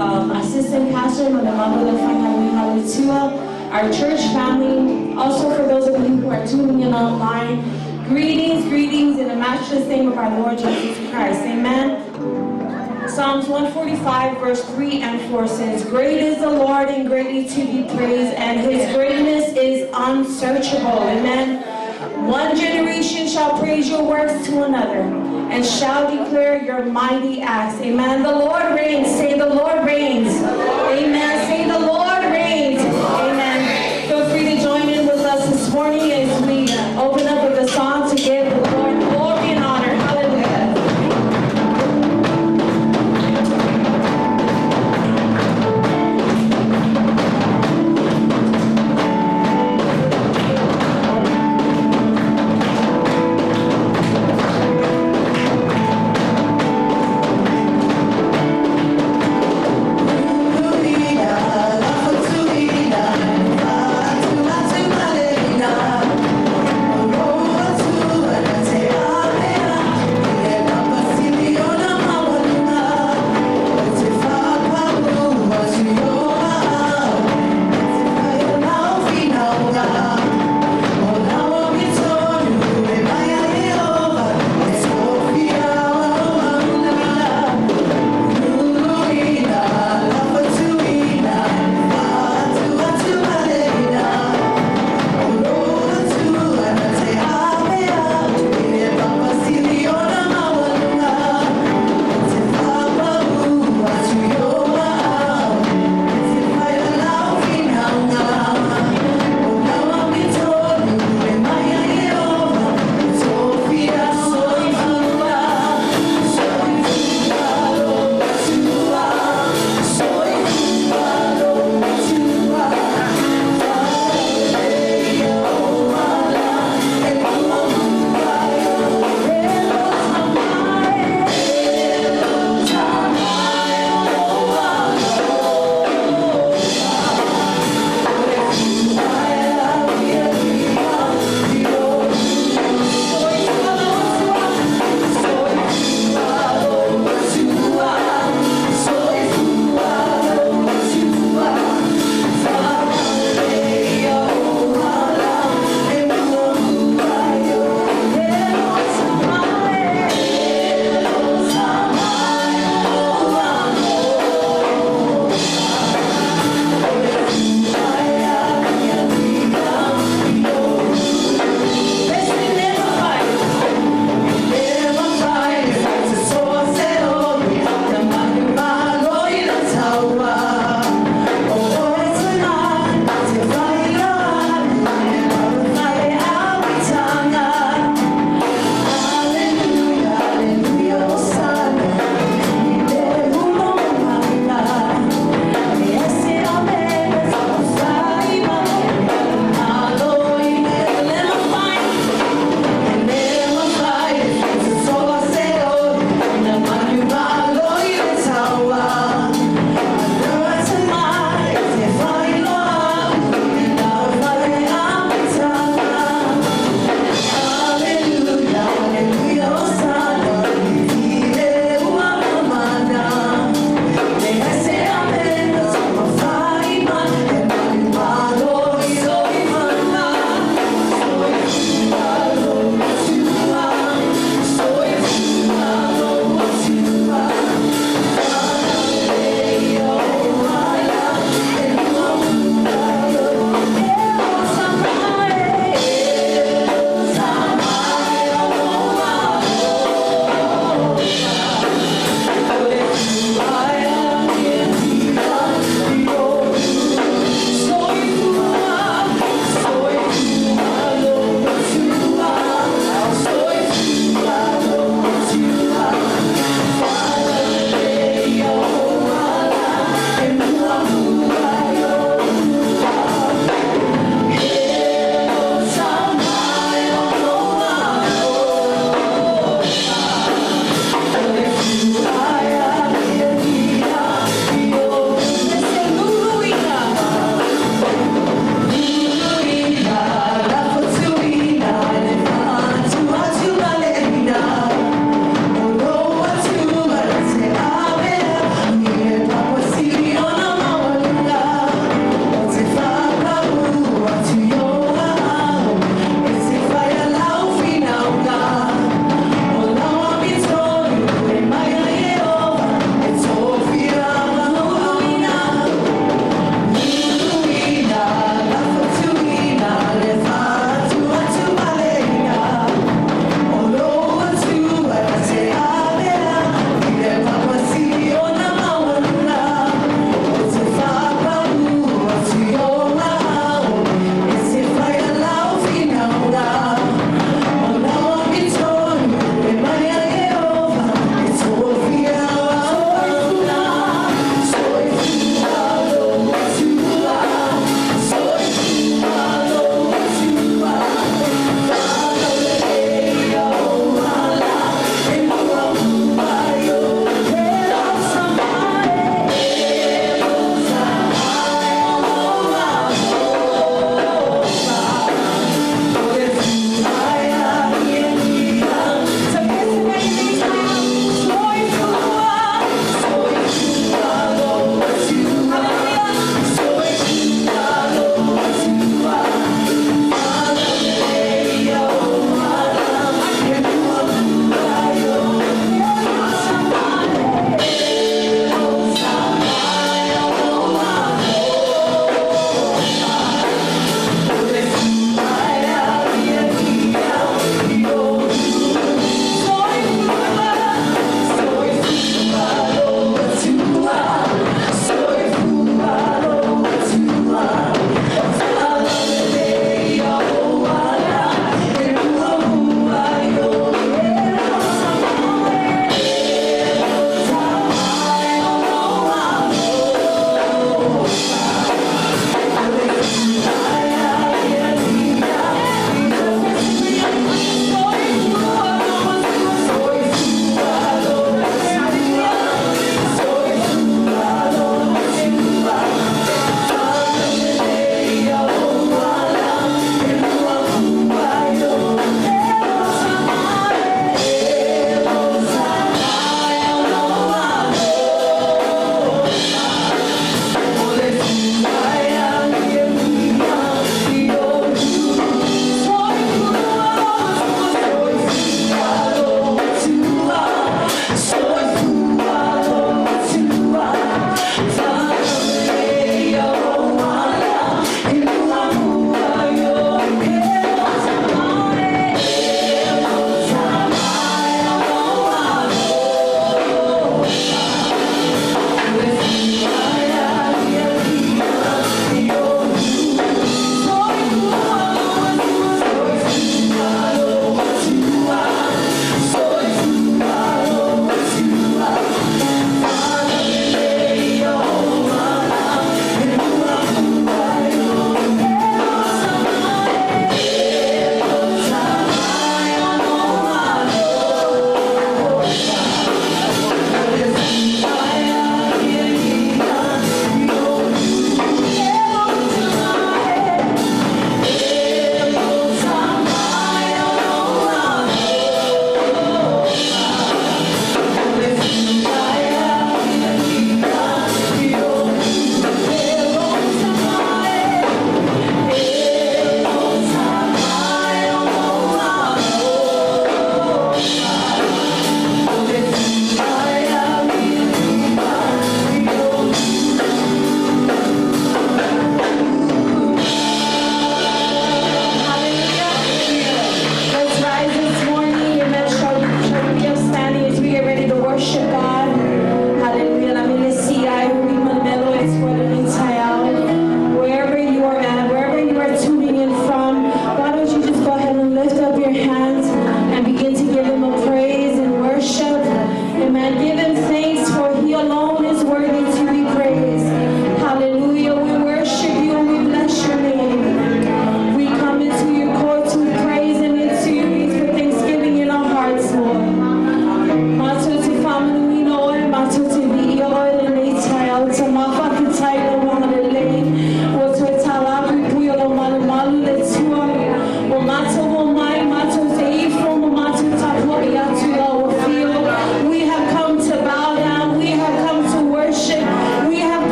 assistant pastor, ma le mamalu o le aufaigaluega a le Atua, our church family, also for those of you who are tuning in online, greetings, greetings in the matchless name of our Lord Jesus Christ. Amen. Psalms 145, verse 3 and 4 says, Great is the Lord and greatly to be praised, and his greatness is unsearchable. Amen. One generation shall praise your works to another and shall declare your mighty acts. Amen. The Lord reigns. Say, the Lord reigns. Amen. Say, the Lord reigns. Amen. Feel free to join in with us this morning as we open up with a song to give the Lord glory and honor. Hallelujah. Tuina,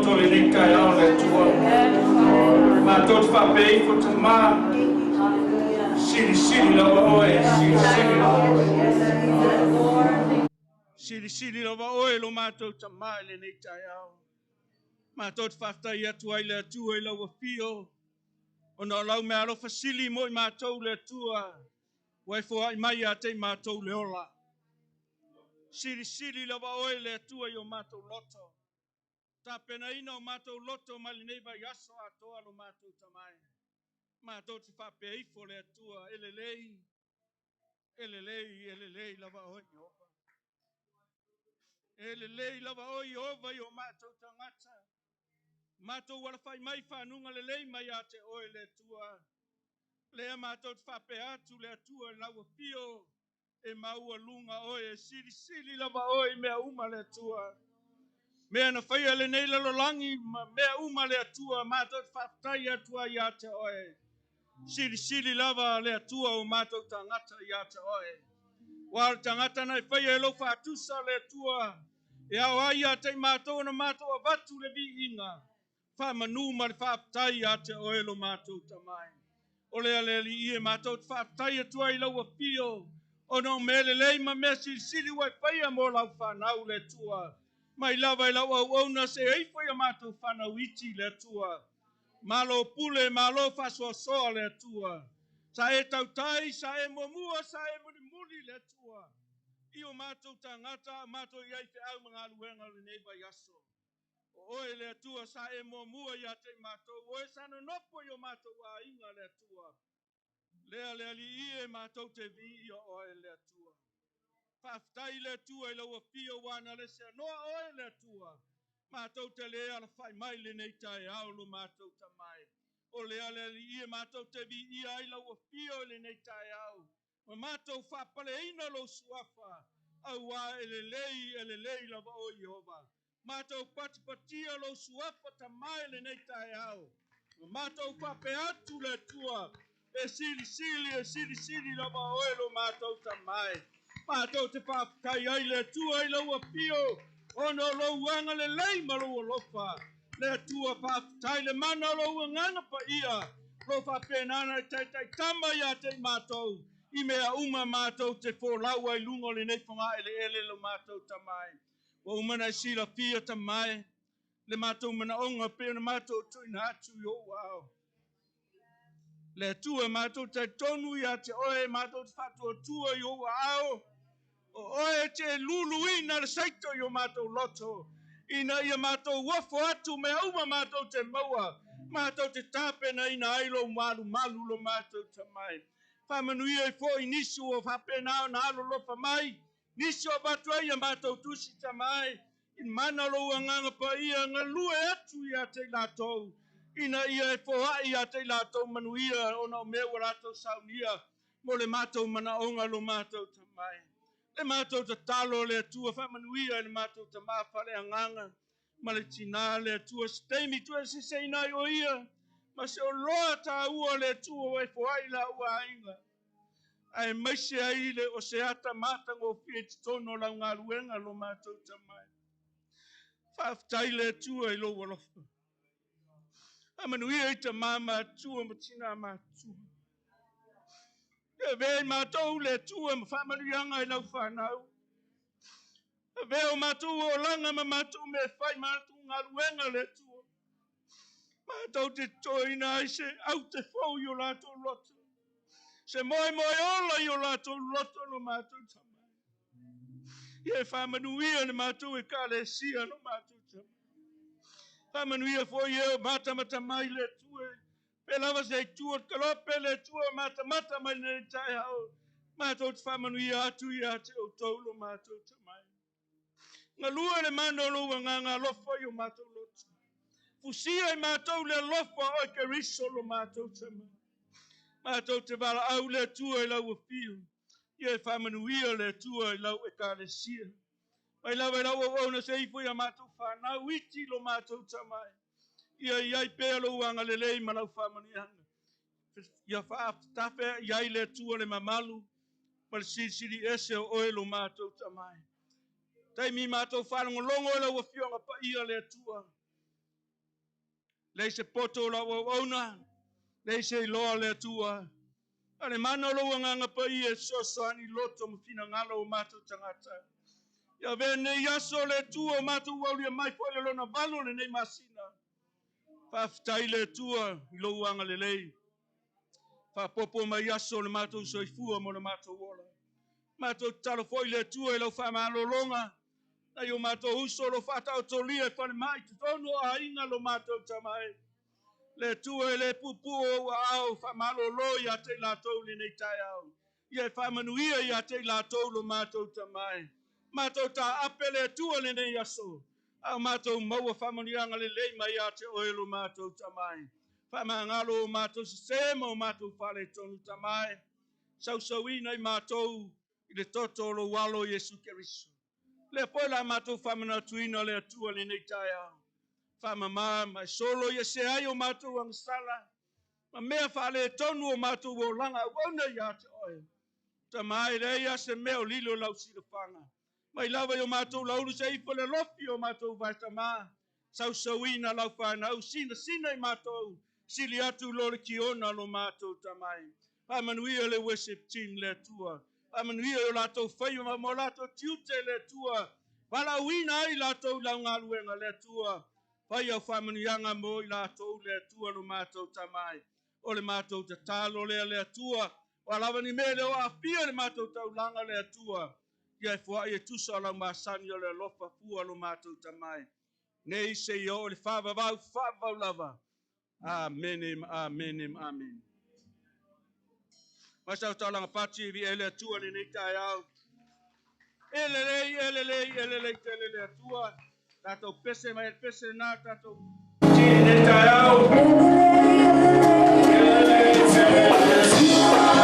loto lenei taeao le Atua. Matou te faapea ifo Tamā, silisili lava oe, silisili lava oe. Silisili lava oe lo matou Tamā i lenei taeao. Matou te faafetai atu ai le Atua i lau afio, ona o lau meaalofa sili mo i matou le Atua, ua e foai mai ia te i matou le ola. Silisili lava oe le Atua i o matou loto. Tapenaina o matou loto mai lenei vaiaso atoa lo matou Tamai. Matou te faapea ifo le Atua, e lelei, e lelei, e lelei lava oe Ieova. E lelei lava oe Ieova i o matou tagata. Matou alafai mai fanuga lelei mai ia te oe le Atua. Lea matou te faapea atu le Atua i lau afio, e maualuga oe, e silisili lava oe i mea uma le Atua. Mea na faia lenei lalolagi ma mea uma le Atua, matou te faafetai atu ai ia te oe. Silisili lava le Atua o matou tagata ia te oe. Ua o le tagata na e faia e lou faatusa le Atua, e ao ai ia te i matou na matou avatu le viiga, faamanu ma le faafetai ia te oe lo matou Tamai. O le ale alii e matou te faafetai atu ai lau afio, ona o mea lelei ma mea silisili ua e faia mo lau whanau le Atua. Mai lava i lau auauna se eifo ia matou whanau iti le Atua. Malo pule, malo faasoasoa le Atua. Sa e tautai, sa e muamua, sa e mulimuli le Atua. I o matou tagata, matou iai feau ma galuega o lenei vaiaso. O oe le Atua sa e muamua ia te i matou, oe sa nonofo i o matou aiga le Atua. Lea le alii e matou te viia oe le Atua. Faafetai le Atua i lau afio ua na le seanoa oe le Atua. Matou te le alafai mai lenei taeao lo matou Tamai. O le ale alii e matou te viia ai lau afio i lenei taeao. Ma matou faapaleina lou suafa, auā e lelei lava oe Ieova. Matou patipatia lou suafa Tamai lenei taeao. Ma matou faapea atu le Atua, e silisili lava oe lo matou Tamai. Matou te faafetai ai le Atua i lau afio, ona o lou agalelei ma lou alofa. Le Atua faafetai le mana o lou agaga paia, lo faapenana i taitaitama ia te i matou, i mea uma matou te folau ai luga o lenei fogaeleele lo matou Tamai. Ua uma na silafia Tamai, le matou manaoga pe ona matou tuuina atu i ou ao. Le Atua matou talitonu ia te oe, matou te faatuatua i ou aao, o oe te luluina le saito i o matou loto, ina ia matou ofo atu mea uma matou te maua, matou te tapenaina ai lou malumalu lo matou Tamai. Faamanuia ai foi nisi ua faapena ona alolofa mai, nisi o avatu ai ia matou tusi Tamai, i mana lou agaga paia galue atu ia te i latou, ina ia e foai ia te i latou manuia ona o mea ua latou saunia, mo le matou manaoga lo matou Tamai. Le matou tatalo le Atua faamanuia i le matou Tamā faaleagaga, ma le tinā le Atua se taimi tuueseseina ai o ia, ma se oloa tāua le Atua ua e foai lau aiga. Ae maise ai le o se ata matagofie i totonu o lau galuega lo matou Tamai. Faafetai le Atua i lou alofa. Faamanuia i tamā matua ma tinā matua. Ia avea i matou le Atua ma faamanuiaga i lau whanau. Avea o matou olaga ma matou mea fai matou galuega le Atua. Matou te totoina ai se au te fou i o latou loto. Se moemoe ola i o latou loto lo matou Tamai. Ia e faamanuia le matou ekalesia lo matou Tamai. Faamanuia foi e o matamata mai le Atua. Pe lava se itua kalope le Atua matamata mai lenei taeao. Matou te faamanuia atu ia te outou lo matou Tamai. Galue le mana o lou agaga alofa i o matou loto. Fusia i matou le alofa o Keriso lo matou Tamai. Matou te valaau le Atua i lau afio. Ia e faamanuia le Atua i lau ekalesia. Mai lava i lau auauna se ifo ia matou whanau iti lo matou Tamai. Ia iai pea lou agalelei ma lau faamanuiaga. Ia faafetafe iai le Atua le mamalu ma le silisili ese o oe lo matou Tamai. Taimi matou faalogologo i lau afioga paia le Atua. Leai se poto o lau auauna, leai se iloa o le Atua. A o le mana o lou Agaga Paia e fesoasoani i loto ma finagalo o matou tagata. Ia avea lenei aso le Atua o matou aulia mai foi le lona 8 o lenei masina. Faafetai le Atua i lou agalelei. Faaopoopo mai aso o le matou soifua ma le matou ola. Matou tatalo foi le Atua i lau faamalologa, nai o matou uso o lo o faataotolia i falemai totonu o aiga lo matou Tama e. Le Atua e le puupuu ou aao faamalolo ia te i latou i lenei taeao. Ia e faamanuia ia te i latou lo matou Tama e. Matou taape le Atua lenei aso, a o matou maua faamanuiaga lelei mai ia te oe lo matou Tama e. Faamagalo o matou sese ma o matou faaletonu Tama e. Sausauina i matou i le toto o lou alo Iesu Keriso. Lea foi la matou faamanatuina le Atua lenei taeao. Faamama ma e solo ia se ai o matou agasala, ma mea faaletonu o matou olaga auauna ia te oe. Tama e leai lava se mea o lilo lau silafaga. Mai lava i o matou laulu se ifo le lofi o matou vaetama, sausauina lau fanau, sinasina i matou, sili atu lo le kiona lo matou Tama e. Faamanuia le worship team le Atua. Faamanuia i o latou faiva ma o latou tiute le Atua. Valaauina ai latou i lau galuega le Atua. Fai au faamanuiaga mo i latou le Atua lo matou Tama e. O le matou tatalo lea le Atua. O a lava ni mea e le o aafia le matou taulaga le Atua. Ia e foai e tusa o lau masani o le alofa fua lo matou Tama e. Nei seia oo i le faavavau, faavavau lava. Amene ma amene ma amene. Mai sau taulaga pati vi e le Atua lenei taeao. E lelei, e lelei, e lelei tele le Atua. Tatou pese mai le pese na tatou ti lenei taeao. E lelei tele le Atua.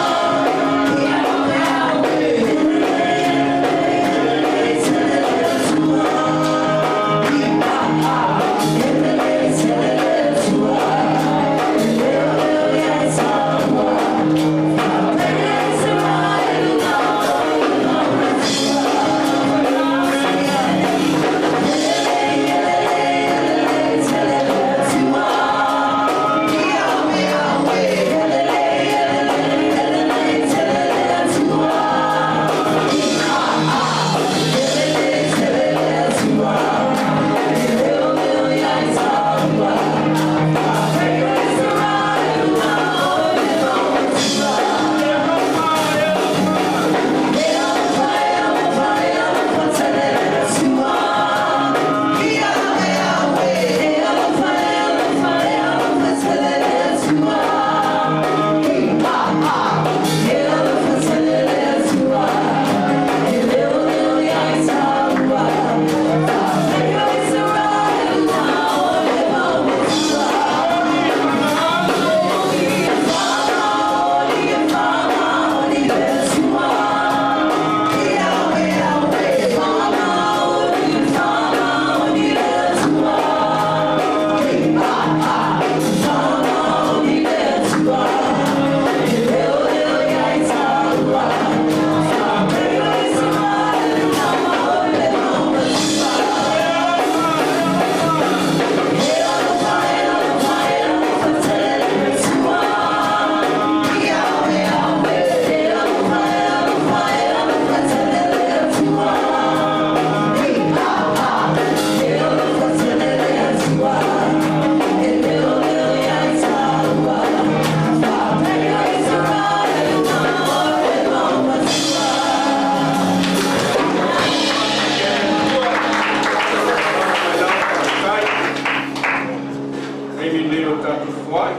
Taimi lenei o tatou foai,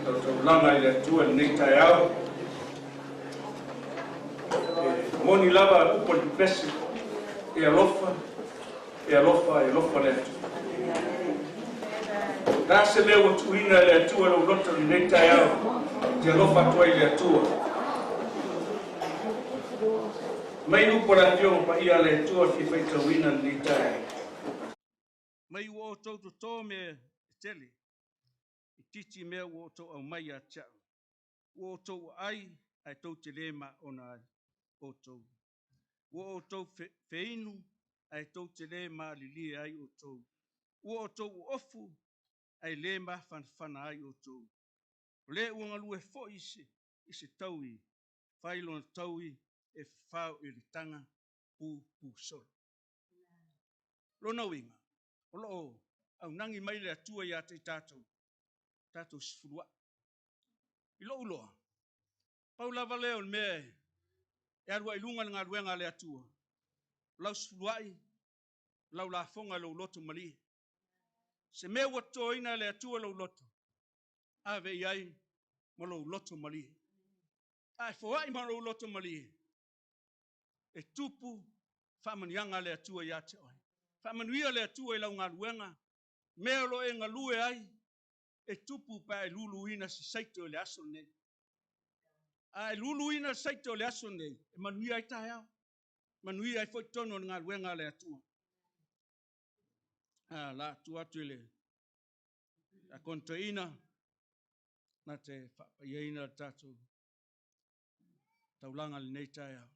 tautaulaga i le Atua i lenei taeao. E moni lava upu a le pepese, e alofa, e alofa, e alofa le Atua. O le a se mea ua tuuina e le Atua i lou loto i lenei taeao, e te alofa atu ai i le Atua. Mai upu a le Afioga Paia a le Atua e fia faitauina i lenei taeao. Mai ua outou toto mea e tele, itiiti mea ua outou aumai ia te au. Ua outou aai ae tou te le maona ai outou. Ua outou feinu ae tou te le malilie ai outou. Ua outou ofu ae le mafanafana ai outou. O le ua galue foi i se taui, fai lona taui e fafao i le taga pupusolo. Lona uiga, o lo o aunagi mai le Atua ia te i tatou, tatou sefuluai. I lou iloa, pau lava lea o le mea e alu ai i luga le galuega a le Atua, o lau sefuluai, lau lafoga i lou loto malie. Se mea ua totoina e le Atua lou loto, ave i ai ma lou loto malie. A e foai ma lou loto malie, e tupu faamanuiaga a le Atua ia te oe. Faamanuia le Atua i lau galuega, mea o lo o e galue ai, e tupu pe a e luluina se saito i le aso lenei. A e luluina le saito i le aso lenei, e manuia ai taeao, manuia ai foi totonu o le galuega a le Atua. A la atu atu i le Tiakono Toeaina, na te faapaiaina le tatou taulaga i lenei taeao.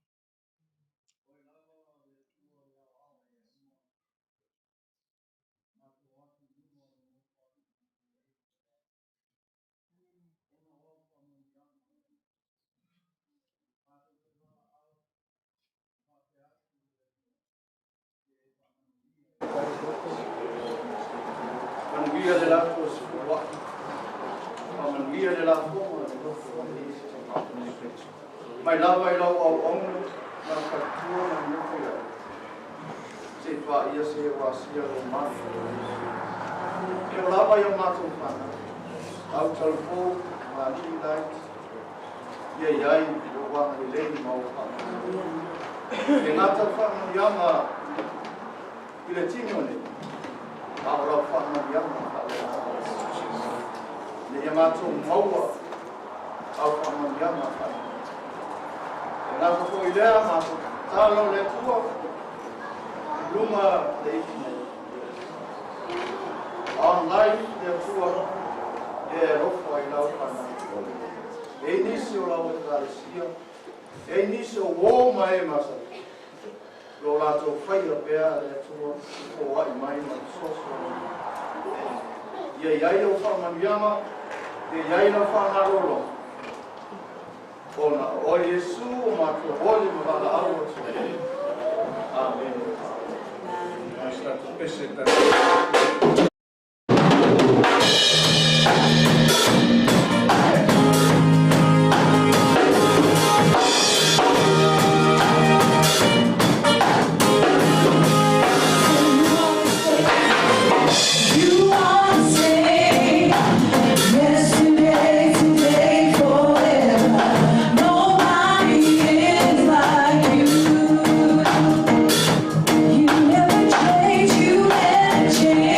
Manuia le latou sefuluai, faamanuia le lafoga le nofo mai lava i lau auauna ma faletua ma le nofo i ai, se i paia se ua asia lou malu. E oo lava i o matou fanau, au talavou ma alii laiti, ia i ai lou agalelei ma ou faamanuiaga. E gata faamanuiaga i le tino nei, a o lau faamanuiaga faaleaga. Ina ia matou maua au faamanuiaga faaleaga. E gata foi lea matou tatalo le Atua i luga le internet. Online le Atua e alofa i lau fanau. E i nisi o lau ekalesia, e i nisi o uō ma e masani. Lo latou faia pea le Atua foai mai ma fesoasoani. Ia i ai lau faamanuiaga, ia i ai lau faamalologa. Ona o oe Iesu o matou oli ma valaau atu ai. Amen. Mas tatou pese tatou. You are the same yesterday, today, forever. Nobody is like you. You never change, you never change.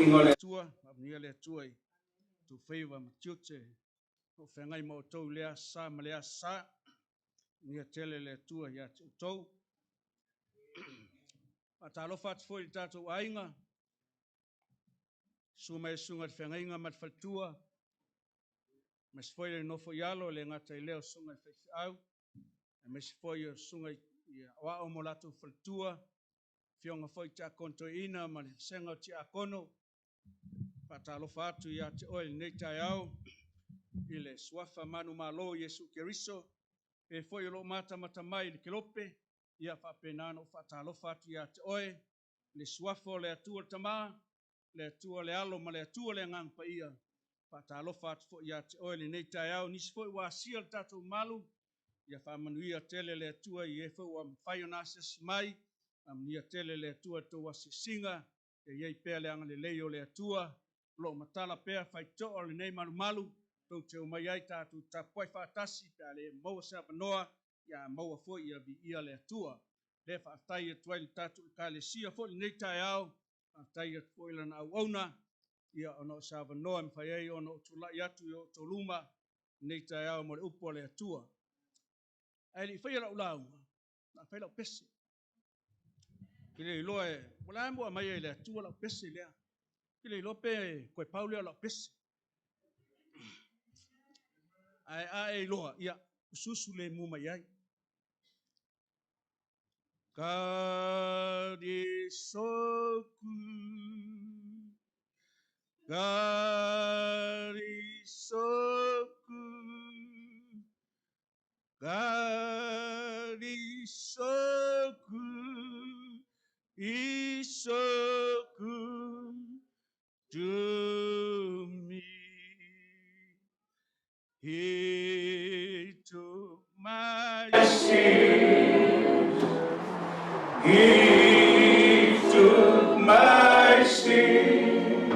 Tapuaiga o le Atua, faamanuia le Atua i outou faiva ma tiute o lo o feagai ma outou i lea aso Sa ma lea aso Sa. Faamanuia tele le Atua ia te outou. Faatalofa atu foi i le tatou aiga, susu mai le susuga i le feagaiga ma le faletua, aemaise foi le nofo i alo, e le gata i lea o susuga i faifeau, aemaise foi o susuga i aoao ma latou faletua, afioga foi i tiakono toeaina ma le vasega o tiakono. Faatalofa atu ia te oe i lenei taeao i le suafa manumalo o Iesu Keriso, e foi o lo o matamata mai i le kelope, ia faapena ona ou faatalofa atu ia te oe, le suafa o le Atua le Tama, le Atua le Alo ma le Atua le Agaga Paia. Faatalofa atu foi ia te oe i lenei taeao, nisi foi ua asia le tatou malu, ia faamanuia tele le Atua i e foi ua mafai ona asiasi mai, faamanuia tele le Atua i le tou asiasiga, ia i ai pea le agalelei o le Atua, o lo o matala pea faitotoa o lenei malumalu, tou te omai ai tatou tapuai faatasi pe a le maua se avanoa, ia maua foi ia viia le Atua. Le faafetai atu ai le tatou Ekalesia foi lenei taeao, faafetai atu foi i lana auauna, ia ona o se avanoa e mafai ai ona ou tulai atu i o outou luma lenei taeao mo le upu a le Atua. Ae le i faia lau lauga, na fai lau pese. Ke le iloa e, ua la mua mai ai le Atua lau pese lea. Ke le iloa pe koe pau lea o lau pese. Ae a e iloa, ia, ususu le mu mai ai. God is so good. God is so good. God is so good. He's so good to me. He took my sin. He took my sin.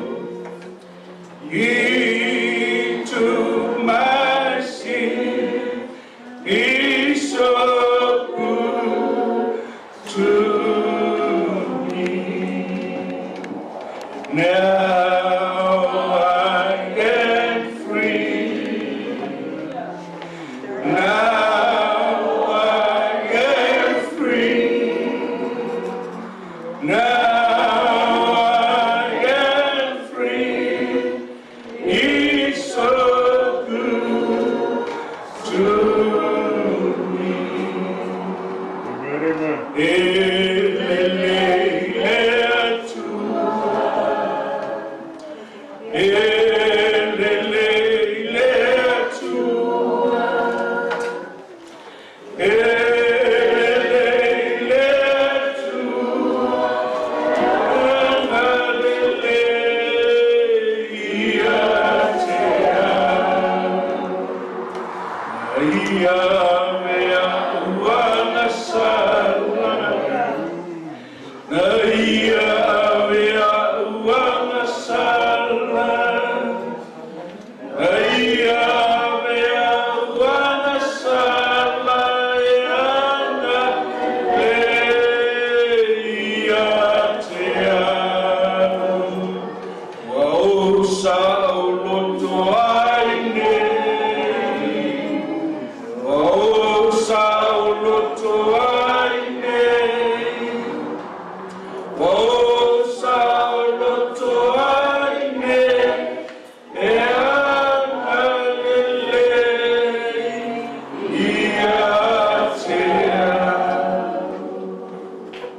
He took my sin. He's so good to me. Now I am free. Now I am free. Now I am free. He's so good to me. Amen.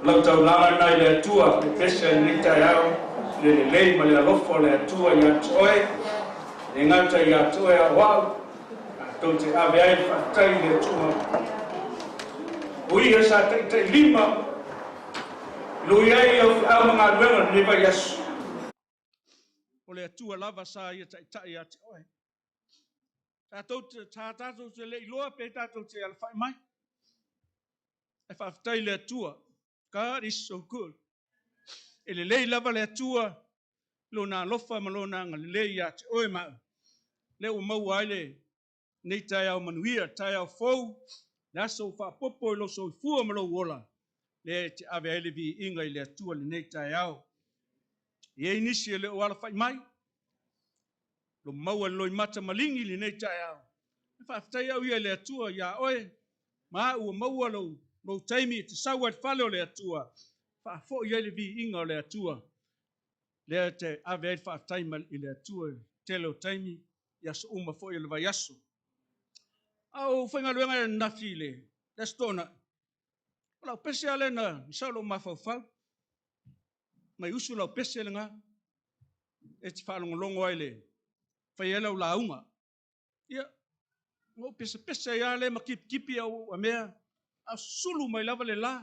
Lau taulaga lena i le Atua, le pese i lenei taeao, le lelei ma le alofa o le Atua ia te oe, e le gata ia te oe a o au, tatou te ave ai le faafetai i le Atua. O ia sa taitailima, lui ai au feau ma galuega o lenei vaiaso. O le Atua lava sa ia taitai ia te oe. Tatou te, sa tatou te le iloa pe tatou te alafai mai. E faafetai le Atua. God is so good. E lelei lava le Atua, lona alofa ma lona agalelei ia te oe ma au. Lea ua maua ai le nei taeao manuia, taeao fou, le aso ua faapopo i lou soifua ma lou ola, lea e te ave ai le viiga i le Atua lenei taeao. E i ai nisi e le o alafai mai, lo maua le loimata maligi i lenei taeao. E faafetai au ia i le Atua ia oe, ma au ua maua lou, lou taimi e te sau ai i le fale o le Atua, faafoi ai le viiga o le Atua. Lea e te ave ai le faafetai i le Atua i le tele o taimi, i aso uma foi o le vaiaso. A o faigaluega ananafi i le Aso Toonai, o lau pese lava lea na sau lou mafaufau, mai usu lau pese lena, e te faalogologo ai le fai ai lau lauga. Ia, na ou pesepese ai lava lea ma kipkipi au mea, a sulu mai lava le la,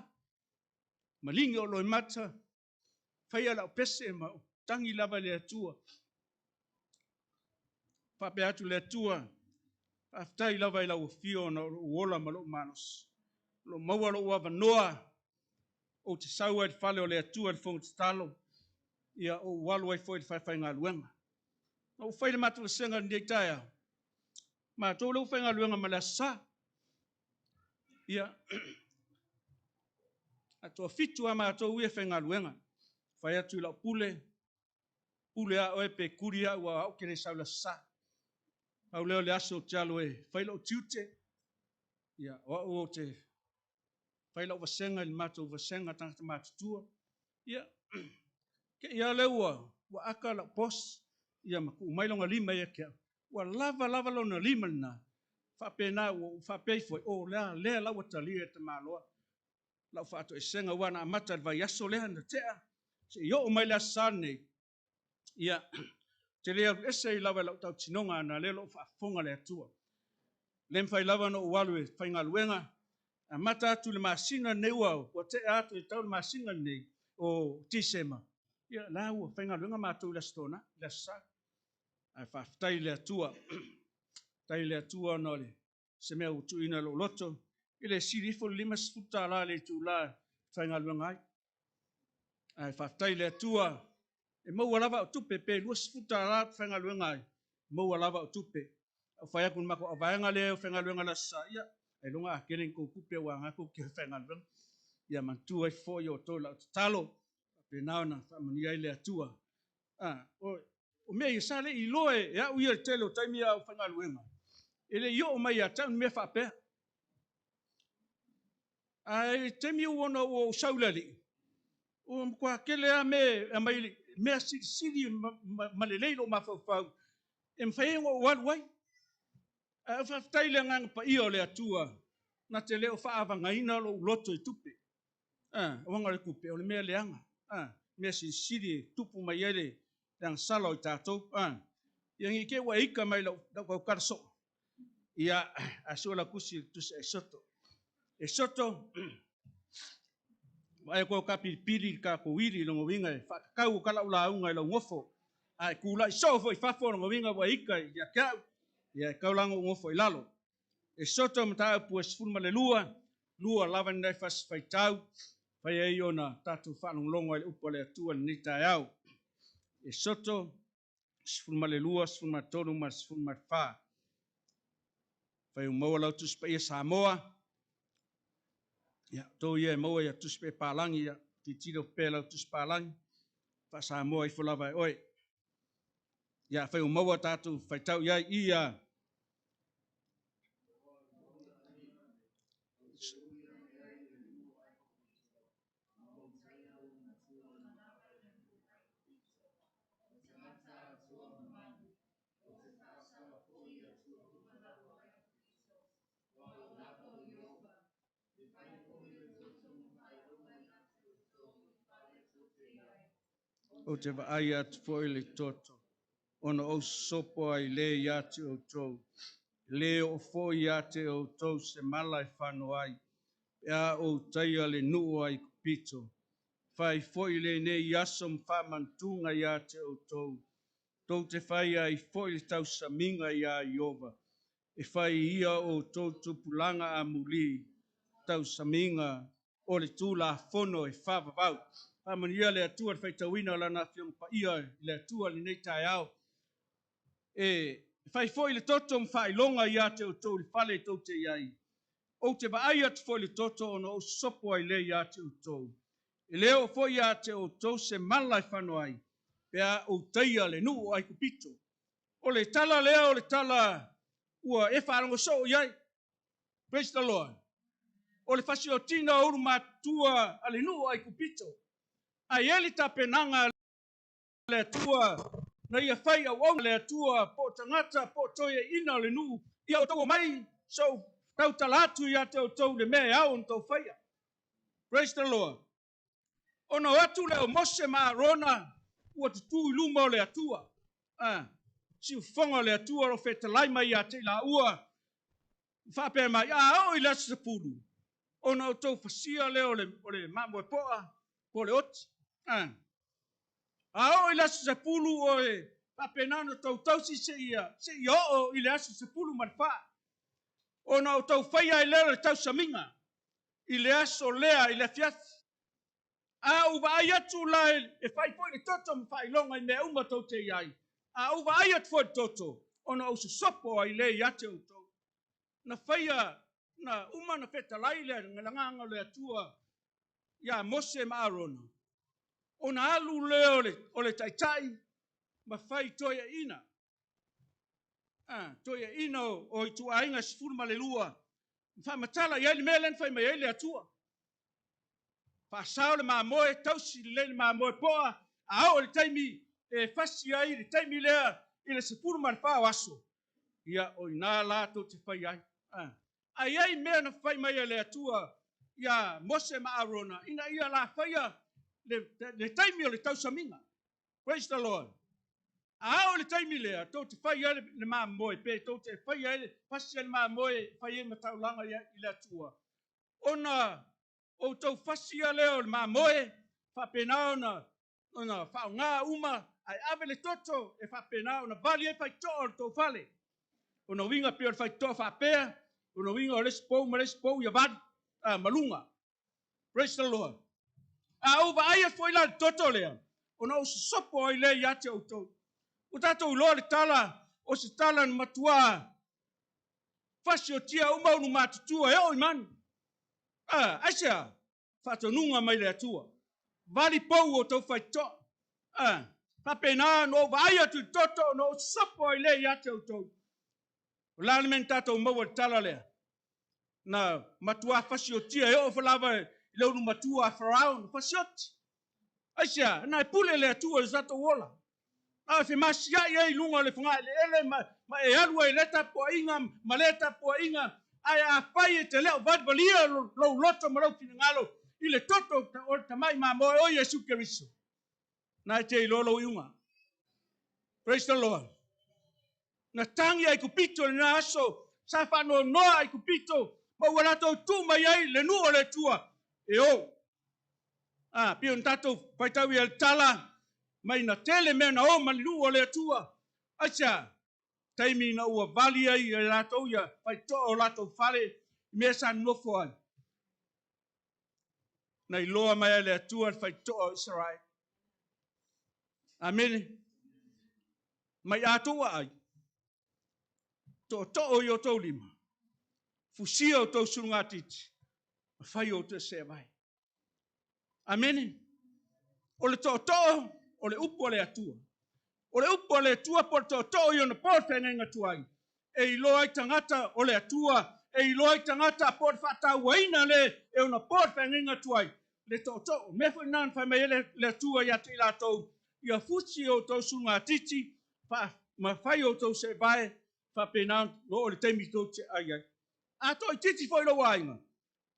maligi o loimata, faia lau pese ma tagi lava i le Atua. Faapea atu le Atua, faafetai lava i lau afio ona o lou ola ma lou malosi. O lo maua lou avanoa ou te sau ai i le fale o le Atua i le fono tatalo, ia ou alu ai foi i le faifaigaluega. Na ou fai le matou vasega i lenei taeao, matou lea ua faigaluega ma le Aso Sa. Ia, a toafitu lava matou ia faigaluega. Fai atu i lau pule, pule a oe pe kuli au a au ke le sau le Aso Sa. Pau lea o le aso ou te alu e fai lou tiute, ia, o au ou te fai lau vasega i le matou vasega tagata matutua. Ia, ke ia lea ua, ua aka lau boss, ia ma tuu mai lona lima ia te au. Ua lava lava lona lima lena. Faapena ua ou faapea ifo ai, o lea, lea la ua talia e tamaloa. Lau faatoesega ua na amata i le vaiaso lea na tea, seia oo mai le Aso Sa lenei, ia, te le alu ese ai lava i lau tautinoga ana lea o lo o faafofoga le Atua. Le mafai lava ona ou alu e faigaluega, amata atu le masina lenei ua, ua tea atu e tau le masina lenei o Tisema, ia la ua faigaluega matou i le Aso Toonai, le Aso Sa. Ae faafetai i le Atua. Faafetai i le Atua ona o le se mea ua tuuina i lou loto, e le sili ifo le $50 le itula e faigaluega ai. Ae faafetai i le Atua, e maua lava au tupe pe $20 ou te faigaluega ai, maua lava au tupe. Au fai atu i le matou auvaega lea o faigaluega le Aso Sa, ia, ailoga a tele ni tou tupe aua na tou te faigaluega. Ia manatua ai foi outou i lau tatalo, faapena ona faamanuia ai le Atua. Ah, o, o mea ia sa le i iloa e au ia i le tele o taimi a o faigaluega, e le i oo mai ia te au ni mea faapea. Ae i le taimi ua ona ua ou sau i le Alii, ua matua tele lava mea e aumai, mea silisili ma, ma lelei lou mafaufau e mafai ai ona ou alu ai. Ae faafetai i le agaga paia o le Atua, na te le o faaavagaina lou loto i tupe. Ah, auga o le tupe, o le mea leaga. Ah, mea silisili e tupu mai ai le agasala o i tatou. Ah, ia nei te i ua e ika mai lau, lau tautala soo. Ia, ae sue lau tusi i le tusi a Esoto. Esoto, vaai atu au kapilipili i le tatou ili, lona uiga e faatatau o lau lauga i lau nofo. Ae tulai soo foi i fafo, lona uiga ua ika ia te au, ia e tau la ona ou nofo i lalo. Esoto mataupu e 12, lua lava ni nai fasi faitau, fai ai ona tatou faalogologo ai i le upu a le Atua i lenei taeao. Esoto 12, 13 ma le 14. Fai ua maua lau Tusi Paia Samoa, ia, outou ia e maua ia Tusi Paia Palagi, ia, tilotilo pea lau Tusi Palagi, faa-Samoa ifo lava e oe. Ia, afai ua maua tatou faitau i ai ia Ou te vaai atu foi i le toto, ona ou sopo ai le ia te outou. E le oo foi ia te outou se mala e fano ai, pe a ou taia le nuu o Aikupito. Fai foi lenei aso ma faamanatuga ia te outou, tou te fai ai foi le tausamiga iā Ieova, e fai e ia o outou tupulaga amuli, tausamiga o le Tulafono e faavavau. Faamanuia le Atua i le faitauina o Lana Afioga Paia i le Atua i lenei taeao. E fai foi le toto ma faailoga ia te outou i le fale tou te i ai. Ou te vaai atu foi i le toto ona ou sopo ai lea ia te outou. E le oo foi ia te outou se mala e fano ai, Pe a ou taia le nuu o Aikupito. O le tala lea o le tala ua e faalogo soo i ai. Praise the Lord. O le fasiotina o ulu matutua a le nuu o Aikupito. Ae i ai le tapenaga a le Atua na ia fai auauna le Atua po o tagata po o toeaiina o le nuu ia outou omai se i ou tautala atu ia te outou le mea e ao ona outou faia. Praise the Lord. Ona o atu lea o Mose ma Arona ua tutū i luma o le Atua. A, siufofoga o le Atua o lo o fetalai mai ia te i laua, faapea mai, a oo i le aso 10, ona outou fasia lea o le mamoe poa po o le oti. A, a oo i le aso 10 o e faapena ona outou tausi seia oo i le aso 14, ona outou faia ai lea o le tausamiga i le aso lea i le afiafi. A ou vaai atu la e fai foi le toto ma faailoga i mea uma tou te i ai, a ou vaai atu foi le toto, ona ou sosopo ai lea ia te outou. Na faia, na uma na fetalai le lagaga o le Atua ia Mose ma Arona, ona alu lea o le taitai ma fai toeaiina. Toeaiina o ituaiga 12, faamatala i ai le mea lea na fai mai ai le Atua. Faasao le mamoe, tausi lelei le mamoe poa, a oo i le taimi e fasi ai le taimi lea i le 14 o aso, ia o ina la tou te fai ai. Ae i ai mea na fai mai e le Atua ia Mose ma Arona, ina ia la faia le taimi o le tausamiga. Praise the Lord. A oo i le taimi lea, tou te fai ai le mamoe, pe tou te fai ai, fasi ai le mamoe, fai ai mataulaga i le Atua. Ona outou fasia lea o le mamoe, faapena ona faaaoga uma, ae ave le toto e faapena ona vali ai faitotoa o le tou fale. Ona uiga pei o le faitotoa faapea, ona uiga o le isi pou ma le isi pou ia vali, maluga. Praise the Lord. A ou vaai atu foi la i le toto lea, ona ou sosopo ai lea ia te outou. Ua tatou iloa le tala, o se tala na matua fasiotia uma ulu matutua e oo i manu. Aisea, faatonuga mai le Atua. Vali pou o tou faitotoa. Faapena ona ou vaai atu i le toto, ona ou sosopo ai lea ia te outou. O le a le mea na tatou maua i le tala lea? Na matua fasiotia e oo lava i le ulu matua a Farao, na fasioti. Aisea, na e pule le Atua i le tatou ola. A femasiai ai i luga o le fogaeleele ma e alu ai le tapuaiga ma le tapuaiga, ae afai e te leo valivalia lou loto ma lou finagalo i le toto o le tamai mamoe o Iesu Keriso, na e te iloa lou iuga. Praise the Lord. Na tagi Aikupito i lena aso, sa faanoanoa Aikupito, ma ua latou tuu mai ai le nuu o le Atua e o. Pei ona tatou faitau i le tala, mai na tele mea na o ma le nuu o le Atua. Aisea, taimi na ua vali ai e latou ia faitotoa o latou fale, i mea sa nonofo ai. Na iloa mai ai le Atua le faitotoa o Israel. Amene. Mai atou aai, tootoo i o tou lima, fusia o tou sulugatiti, ma fai o te seavai. Amene. O le tootoo, o le upu o le Atua. O le upu o le Atua po le tootoo i ona po le whenenga tuai. E iloa ai tagata o le Atua, e iloa ai tagata po le faatauaina le e ona po le whenenga tuai. Le tootoo, mea foi nā whai mai le Atua ia te i latou, ia fusi o tou sulugatiti, ma fai o tou sevae, faapena no o le taimi tou te ai ai. A toi titi foi lou aiga,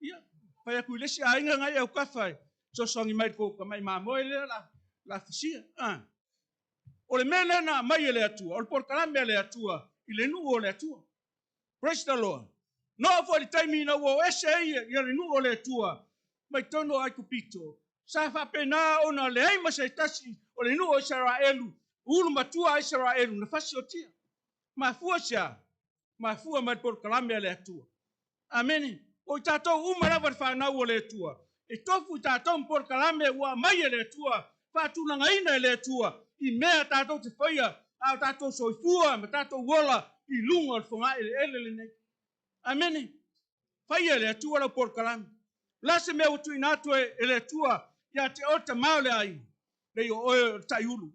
ia, fai atu i le isi aiga ngai au kafa e sosogi mai ko ka mai mamoe lea la fasia. O le mea lea na aumai e le Atua, o le polokalame a le Atua i le nuu o le Atua. Praise the Lord. No foi le taimi ina ua o ese ai ia le nuu o le Atua mai totonu o Aikupito, sa faapena ona leai ma se tasi o le nuu o Isaraelu, ulu matua a Isaraelu na fasiotia. Mafua sea, mafua mai le polokalame a le Atua. Amene. O i tatou uma lava le whanau o le Atua. E tofu i tatou ma polokalame ua aumai e le Atua, faatulagaina e le Atua, i mea tatou te faia, a o tatou soifua ma tatou ola i luga o le fogaeleele lenei. Amene. Faia e le Atua lau polokalame. La se mea ua tuuina atu e le Atua ia te oe tamā o le aiga, lei o oe o le taiulu.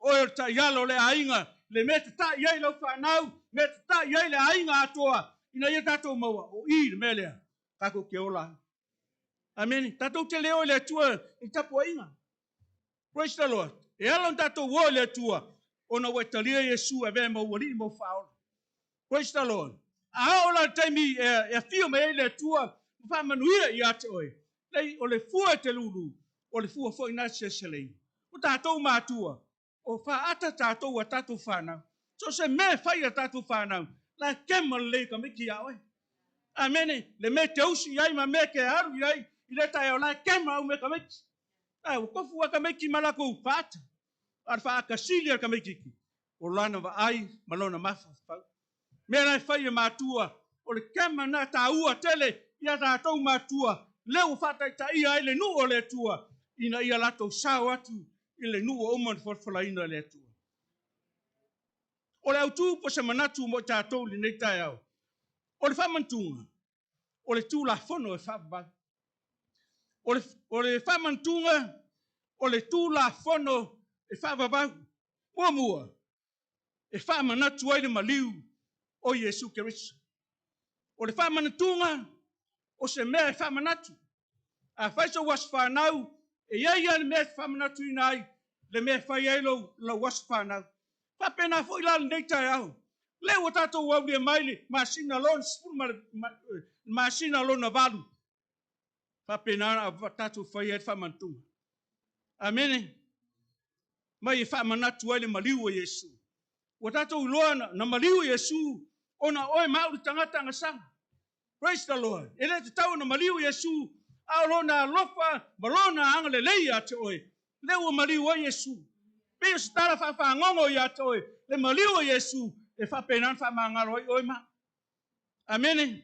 Oe o le taiala o le aiga, le mea e tatai ai lau fanau, mea e tatai ai le aiga atoa, ina ia tatou maua, o i le mea lea, tatou te ola ai. Amene. Tatou te le o i le Atua i tapuaiga. Praise the Lord. E ala ona tatou o i le Atua, ona ua e talia Iesu e avea ma ou alii ma ou faaola. Praise the Lord. A oo la le taimi e afio mai ai le Atua ma faamanuia ia te oe, lei, o le fua e te lulu, o le fua foi na seseleina. O tatou matua, o faaata tatou a tatou fanau. So se mea e fai a tatou fanau, la e kema lelei tamaiti ia oe. Amene, le mea te usi i ai ma mea te alu i ai, i le taeao la e kema au mea tamaiti. A ua tofu a tamaiti ma latou faata. A le faakasili a le tamaititi, o lana vaai ma lona mafaufau. Mea la e fai e matua, o le kema na taua tele ia tatou matua, lea ua faataitaia ai le nuu o le Atua, ina ia latou sao atu i le nuu ua uma ona folafolaina e le Atua. O le autu po o se manatu mo i tatou i lenei taeao, o le faamanatuga, o le Tulafono e faavavau. O le faamanatuga, o le Tulafono e faavavau. Muamua, e faamanatu ai le maliu o Iesu Keriso. O le faamanatuga, o se mea e faamanatu. A fai sou aso fanau, e i ai lava le mea e faamanatuina ai, le mea e fai ai lau aso fanau. Faapena foi la lenei taeao. Lea ua tatou aulia mai le masina lona 10 ma le masina lona 8. Faapena ona tatou fai ai le faamanatuga. Amene. Mai e faamanatu ai le maliu o Iesu. Ua tatou iloa na maliu Iesu ona oe ma au le tagata agasala. Praise the Lord. E le tatau ona maliu Iesu, a o lona alofa ma lona agalelei ia te oe. Lea ua maliu ai Iesu. Pei o se tala faafagogo ia te oe, le maliu o Iesu e faapena ona faamagalo ai oe ma. Amene.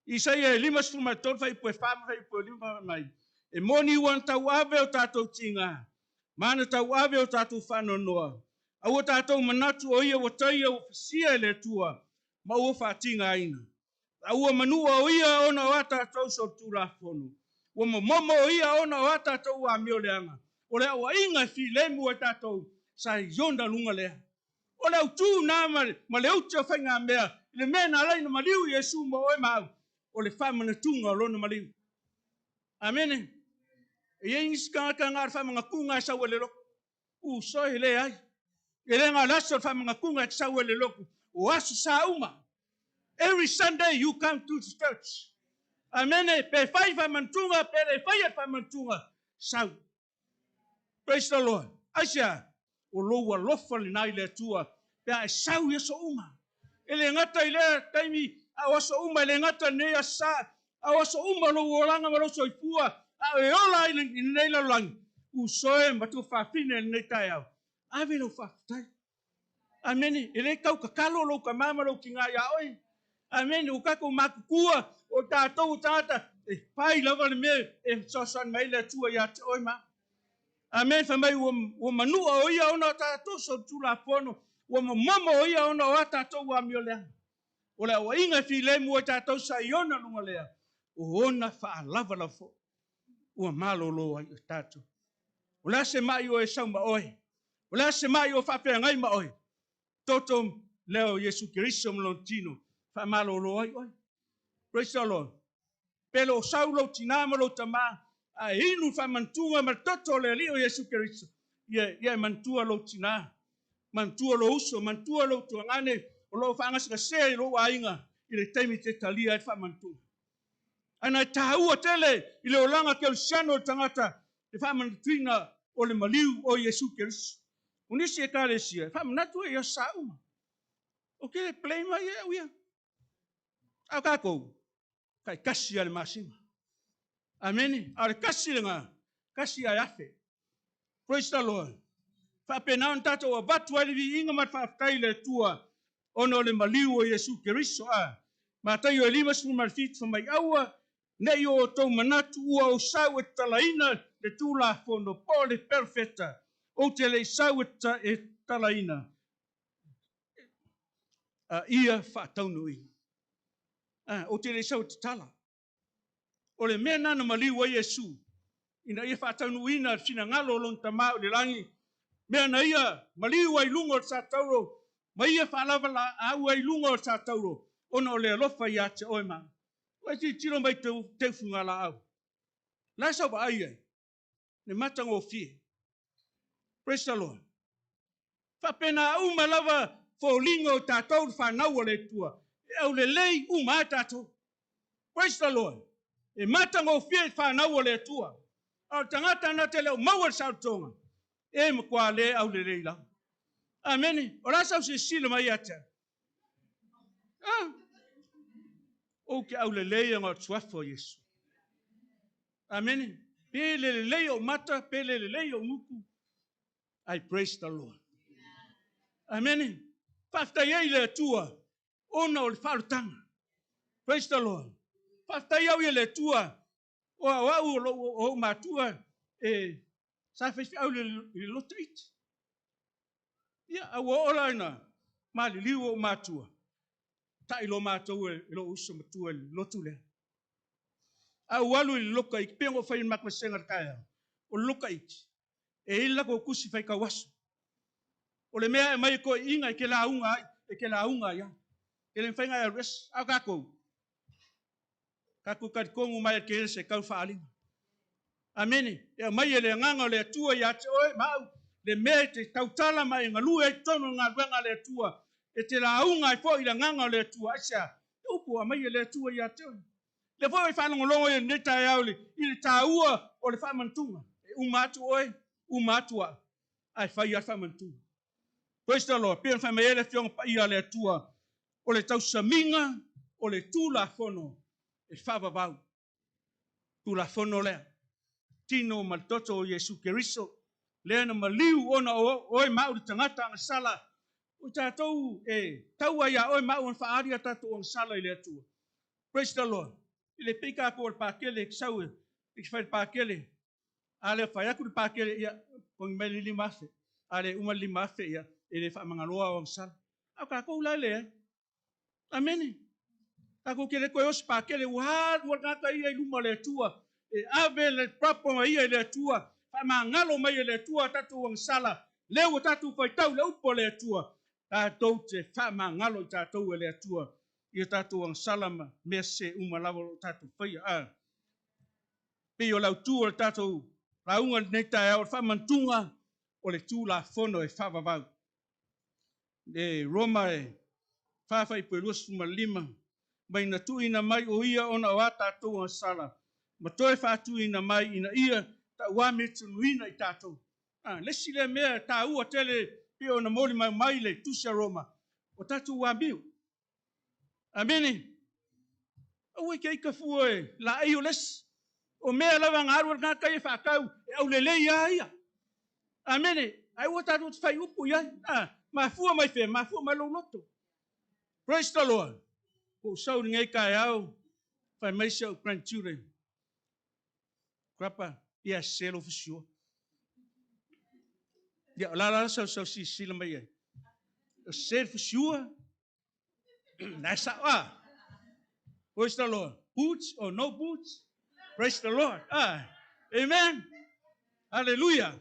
Isaia e 53 fuaiupu e 4 ma fuaiupu e 5 mai. E moni ua na tauave o tatou tiga, ma na tauave o tatou faanoanoa. Aua tatou manatu o ia ua taia ua fasia e le Atua, ma ua faatigaina. A ua manua o ia ona o a tatou solitulafono. Ua momomo o ia ona o a tatou amioleaga. O le auaiga e filemu ai tatou, sa i ona luga lea. O le autu na ma le ute o faigamea, i le mea na alai na maliu Iesu ma oe ma au, o le faamanatuga o lona maliu. Amene. E i ai nisi tagata na o le faamanatuga e sau ai le lotu. Uso e leai. E le na o le aso o le faamanatuga e te sau ai le lotu. O aso sa uma. Every Sunday you come to the church. Amene. Pe fai faamanatuga, pe le fai le faamanatuga, sau. Praise the Lord. Aisea, o lou alofa lena i le Atua, pe a e sau i aso uma. E le gata i lea taimi, a o aso uma, e le gata i lenei aso sa, a o aso uma lou olaga ma lou soifua, a o e ola ai i lenei lalolagi, uso e ma tuafafine i lenei taeao. Ave lau faafetai. Amene. E le tau tatalo lou tama ma lou tina ia oe. Amene. O tatou matutua, o tatou o tagata, e fai lava le mea e fesoasoani mai le Atua ia te oe ma. Amene. Fai mai ua manua o ia ona o tatou solitulafono, ua momomo o ia ona o a tatou amioleaga. O le auaiga e filemu ai tatou sa i ona luga lea, o ona faalavalava foi. Ua malolo ai o tatou. O le a se mai o e sau ma oe? O le a se mai o faafeagai ma oe? Toto lea o Iesu Keriso ma lona tino, faamalolo ai oe. Praise the Lord. Pe le o sau lou tina ma lou tama, a e inu faamanatuga ma le toto o le Alii o Iesu Keriso, ia e manatua lou tina, manatua lou uso, manatua lou tuagane, o loo faagasegasea i lou aiga i le taimi te talia ai le faamanatuga. Ae na e taua tele i le olaga kerisiano o le tagata le faamanatuina o le maliu o Iesu Keriso. O nisi ekalesia, e faamanatu e ia sa uma. O ke play mai e au ia. A kākou, kai kasi a le masina. Amene. A o le kasi lena, kasi ai afe. Praise the Lord. Faapena ona tatou avatu ai le viiga ma le faafetai i le Atua ona o le maliu o Iesu Keriso. A Mataio e 57 fai mai, aua nei o outou manatu ua ou sau e tatalaina le Tulafono po o le perofeta, ou te le i sau e tatalaina, a ia faataunuuina. Ou te le i sau e tatala. O le mea na maliu ai Iesu, ina ia faataunuuina le finagalo o lona Tama o le lagi, Mea na ia maliu ai i luga o le satauro, ma ia faalavalaau ai i luga o le satauro, ona o le alofa ia te oe ma au. Ua e tilotilo mai i teufugalaau. O le a sau vaai i ai? Le matagofie. Praise the Lord. Faapena uma lava foliga o tatou le fanau a le Atua. E aulelei uma lava tatou. Praise the Lord. E matagofie i fanau a le Atua. A o le tagata na te le o maua le saolotoga, e matua le aulelei lava. Amene. O le a sau silasila mai ia te au? Ah. Ou te aulelei ona o le suafa o Iesu. Amene. Pe le lelei ou mata, pe le lelei ou gutu. I praise the Lord. Amene. Faafetai ai le Atua ona o le faaolataga. Praise the Lord. Faafetai au i le Atua o au o lou o ou matua e sa faifeau i le loto iti. Ia, a ua oo la ina maliliu ou matua, tai lo matou e lou uso matua i le lotu lea. A ua alu i le loka iti, pei ona ou fai i le matou vasega i le taeao, o le loka iti, e i ai le latou tusi faitau aso. O le mea e aumai e toeaiina e te lauga ai, e te lauga ai lava. E le mafai ona e alu ese. A o tatou, tatou talitonu mai e te ese tau faaaliga. Amene. E aumai e le Agaga o le Atua ia te oe ma au le mea e te tautala ma e galue ai totonu o le galuega a le Atua, e te lauga ai foi i le Agaga o le Atua. Aisea? Le upu ua aumai e le Atua ia te oe. Lea foi ua e faalogologo i lenei taeao i le taua o le faamanatuga. E uma atu oe, uma atu au, ae fai lava le faamanatuga. Praise the Lord. Pei ona fai mai ai le Afioga Paia a le Atua, o le tausamiga o le Tulafono e faavavau. Tulafono lea, tino ma le toto o Iesu Keriso, lea na maliu ona o oe ma au le tagata agasala, o tatou e taua ia oe ma au ona faaali a tatou agasala i le Atua. Praise the Lord. E le pei tatou o le pakele, e sau e fai le pakele, a le fai atu le pakele, ia, togi mai le 5,000. A le uma le 5,000, ia, e le faamagaloa o agasala. A o tatou la e leai. Amene. Tatou te le toe osi pakele, ua alu le tagata ia i luma o le Atua, e ave le papa mai ia i le Atua, faamagalo mai e le Atua tatou agasala, lea ua tatou faitau le upu a le Atua, tatou te faamagalo i tatou e le Atua, ia tatou agasala ma mea sese uma lava o lo o tatou faia. A pei o le autu o le tatou lauga lenei taeao, o le faamantuga o le Tulafono e faavavau. E Roma e 4:25, mai na tuuina mai o ia ona o a tatou agasala, ma toe faatuina mai ina ia tauamiotonuina i tatou. A, le isi lea mea taua tele pei ona molimau mai le tusi a Roma, o tatou amio. Amene. Aua e te ita fua e laei o le isi. O mea lava na alu le tagata ia faatau, e aulelei lava ia. Amene. Ai ua tatou te fai upu i ai. A, mafua mai fea, mafua mai lou loto. Praise the Lord. Ua ou sau i lenei taeao, fai mai si au grandchildren. Grandpa, ia se lou fusiua. Ia, o la la sau sau silasila mai ai. O se le fusiua, na e sao a. Praise the Lord. Boots or no boots? Praise the Lord. Ah, amen. Hallelujah.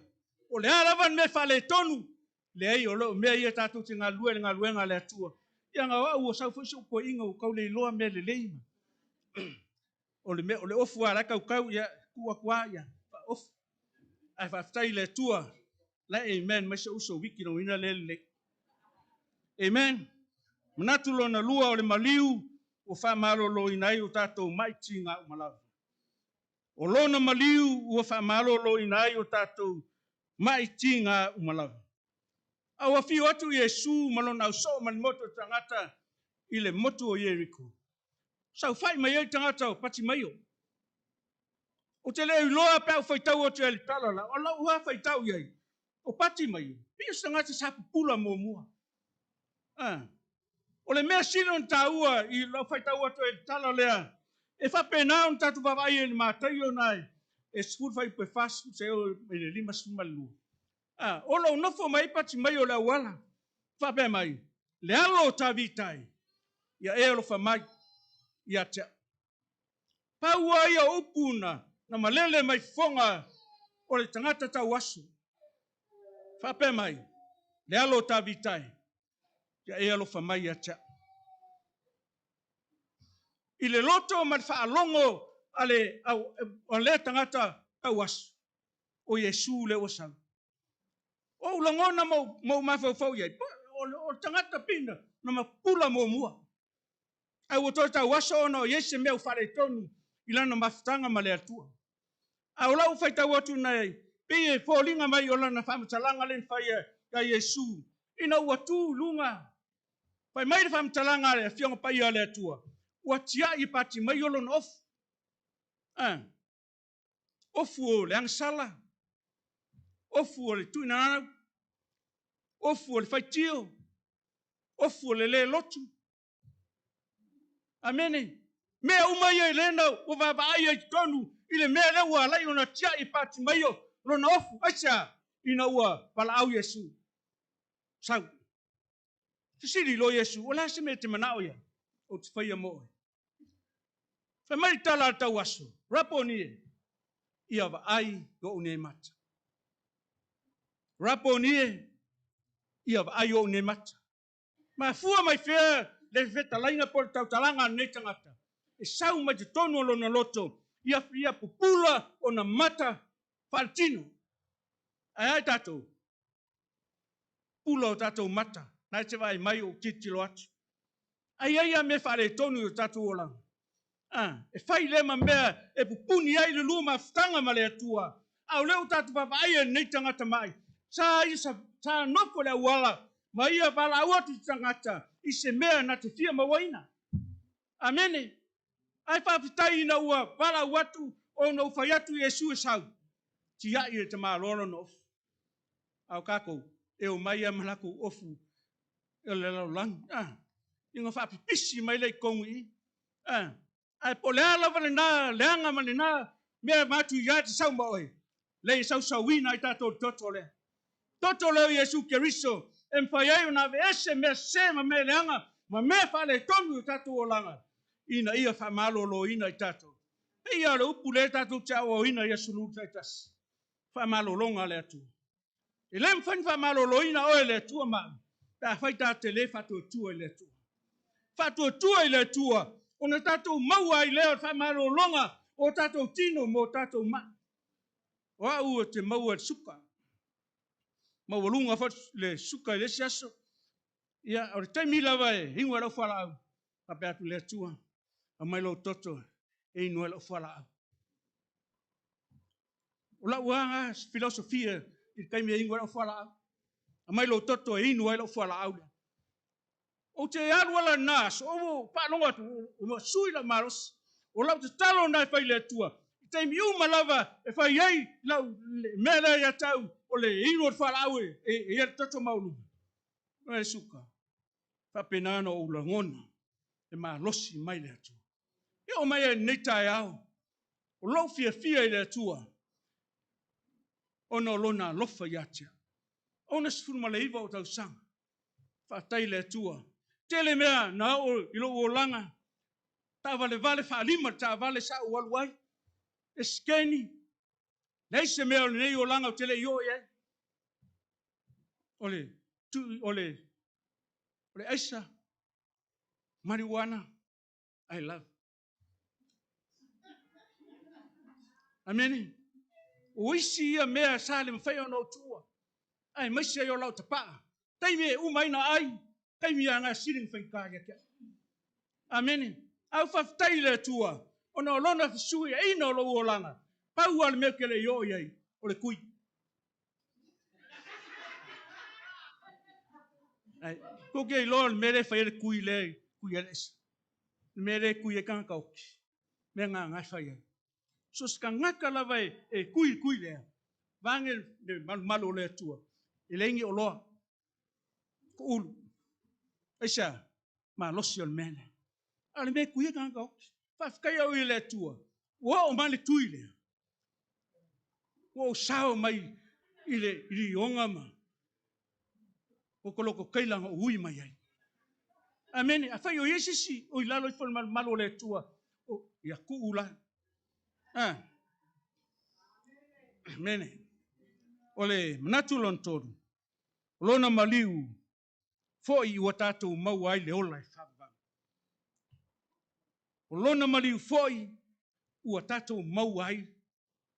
O le a lava le mea faaletonu, leai o loo mea ia tatou te galulue le galuega a le Atua. Ia na o au ua sau foi si ou toeaiga ua tau le iloa mea lelei. O le mea o le ofu a la tautau ia tuu atu a ia faaofu. Ae faafetai i le Atua. La amen mai se uso wiki no ina le lelei. Amen. Manatu lona lua o le maliu ua faamaloloina ai o tatou mai tiga uma lava. O lona maliu ua faamaloloina ai o tatou mai tiga uma lava. A ua afio atu Iesu ma lona ausoo ma le motu o tagata i le motu o Ieriko. Saofai mai ai tagata o Patimaio. O te le iloa pe au faitau atu ai le tala la, o lau lava faitau i ai. O Patimaio, pei o se tagata sa pupula muamua. Ah. O le mea sili ona taua i lau faitau atu ai le tala lea, e faapena ona tatou vaavaai ai i le Mataio na e 10 fuaiupu e 40 seia oo i le 52. Ah, o lou nofo mai Patimaio o le auala, faapea mai, le alo o Tavita e, ia e alofa mai ia te au. Pau ai o upu na malele mai fofoga o le tagata tauaso. Faapea mai, le alo o Tavita e, ia e alofa mai ia te au. I le loto ma le faalogo a le, a lea tagata tauaso, o Iesu lea ua sau. O ou lagona ma ou mafaufau i ai, o le tagata pina na mapula muamua. Ae ua toe tauaso ona o i ai se mea ua faaletonu i lana mafutaga ma le Atua. A o lau faitau atu nei, pei e foliga mai o lana faamatalaga lea na fai ia Iesu, ina ua tu i luga, fai mai le faamatalaga a le Afioga Paia a le Atua, ua tiai e Patimaio lona ofu. Ofu o le agasala, ofu o le tuinanau, ofu o le faitio, ofu o le le lotu. Amene. Mea uma ia i lena ua vaavaai ai totonu i le mea lea ua alai ona tiai e Patimaio lona ofu. Aisea? Ina ua valaau Iesu. Sau. Fesili loa Iesu, o le a se mea e te manao ia? Ou te faia mo oe. Fai mai le tala a le tauaso, Raponi e, ia vaai i ou nei mata. Raponi e, ia vaai i ou nei mata. Mafua mai fea le fetalaiga po o le tautalaga a lenei tagata? E sau mai totonu o lona loto, ia ia pupula ona mata faaletino. Ae a i tatou? Pula o tatou mata, na e te vaai mai ou tilotilo atu. Ai ai a mea faaletonu i o tatou olaga. E fai lea ma mea e pupuni ai le lua mafutaga ma le Atua. A o lea ua tatou vaavaai i lenei tagata mai, sa ia sa nofo le auala ma ia valaau atu i tagata i se mea na te fia mauaina. Amene. Ae faafetai ina ua valaau atu ona ua fai atu Iesu e sau. Tiai e le tamaloa lona ofu. A o kākou, e o mai a ma lakou ofu o le lalolagi. Ina faapipisi mai lea i totonu i i. Ae po o le a lava lena leaga ma lena mea matuia te sau ma oe, lea e sausauina ai tatou le toto lea. Toto lea o Iesu Keriso e mafai ai ona aveese mea sese ma mea leaga ma mea faaletonu i o tatou olaga, ina ia faamaloloina i tatou. Pei lava o le upu lea tatou te aoaoina i aso Lulu taitasi, faamalologa a le Atua. E le mafai ona faamaloloina oe e le Atua ma au, pe afai tatou te le faatuatua i le Atua. Faatuatua i le Atua, ona tatou maua ai lea o le faamalologa o tatou tino mo tatou mai. O au ou te maua i le suka. Maualuga foi le suka i le isi aso. Ia, o le taimi lava e inu ai lau fualaau, faapea atu le Atua, aumai lou toto e inu ai lau fualaau. O lau lava filosofia i le taimi e inu ai lau fualaau. Aumai lou toto e inu ai lau fualaau lea. Ou te alu ala lena aso, ou faalogo atu, ua sui lau malosi. O lau tatalo lena e fai i le Atua, i taimi uma lava e fai ai lau mea lea ia te au, o le inu o le fualaau e i ai le toto maualuga. O le suka, faapena ona ou lagona le malosi mai le Atua. E oo mai ai i lenei taeao, o lou fiafia i le Atua, ona o lona alofa ia te au. 69 ou tausaga, faafetai i le Atua. Tele mea na oo i lou olaga, taavalevale faalima le taavale sa ou alu ai, esekeni, leai se mea o lenei olaga ou te le i oo i ai. O le, o le, o le aisa, marijuana, I love. Amene. O isi ia mea sa le mafai ona ou tuua, aemaise ai o lau tapaa. Taimi e uma ai na ai, taimi a na sili na faigata ia te au. Amene. Ae ou faafetai i le Atua, ona o lona fesuiaiga o lou olaga, pau lava le mea ou te le i oo i ai, o le tui. Ai, tou te iloa le mea lea e fai ai le tui lea e tui ai le aisa. Le mea lea e tui ai tagata oti. Mea na na e fai ai. So se tagata lava e tui le tui lea, vaeane le malumalu o le Atua, e leai ni oloa, kuulu. Aisea? Malosi o le mea lea. A o le mea e tui ai tagata oti. Faafetai au i le Atua, ua oo mai le tui lea. Ua ou sao mai i le lioga ma o loko kaila na ou ui mai ai. Amene. Afai o i ai se isi o i lalo ifo o le malumalu o le Atua, ia tuu la. Amene. O le manatu lona tolu. O lona maliu foi ua tatou maua ai le ola e faavavau. O lona maliu foi ua tatou maua ai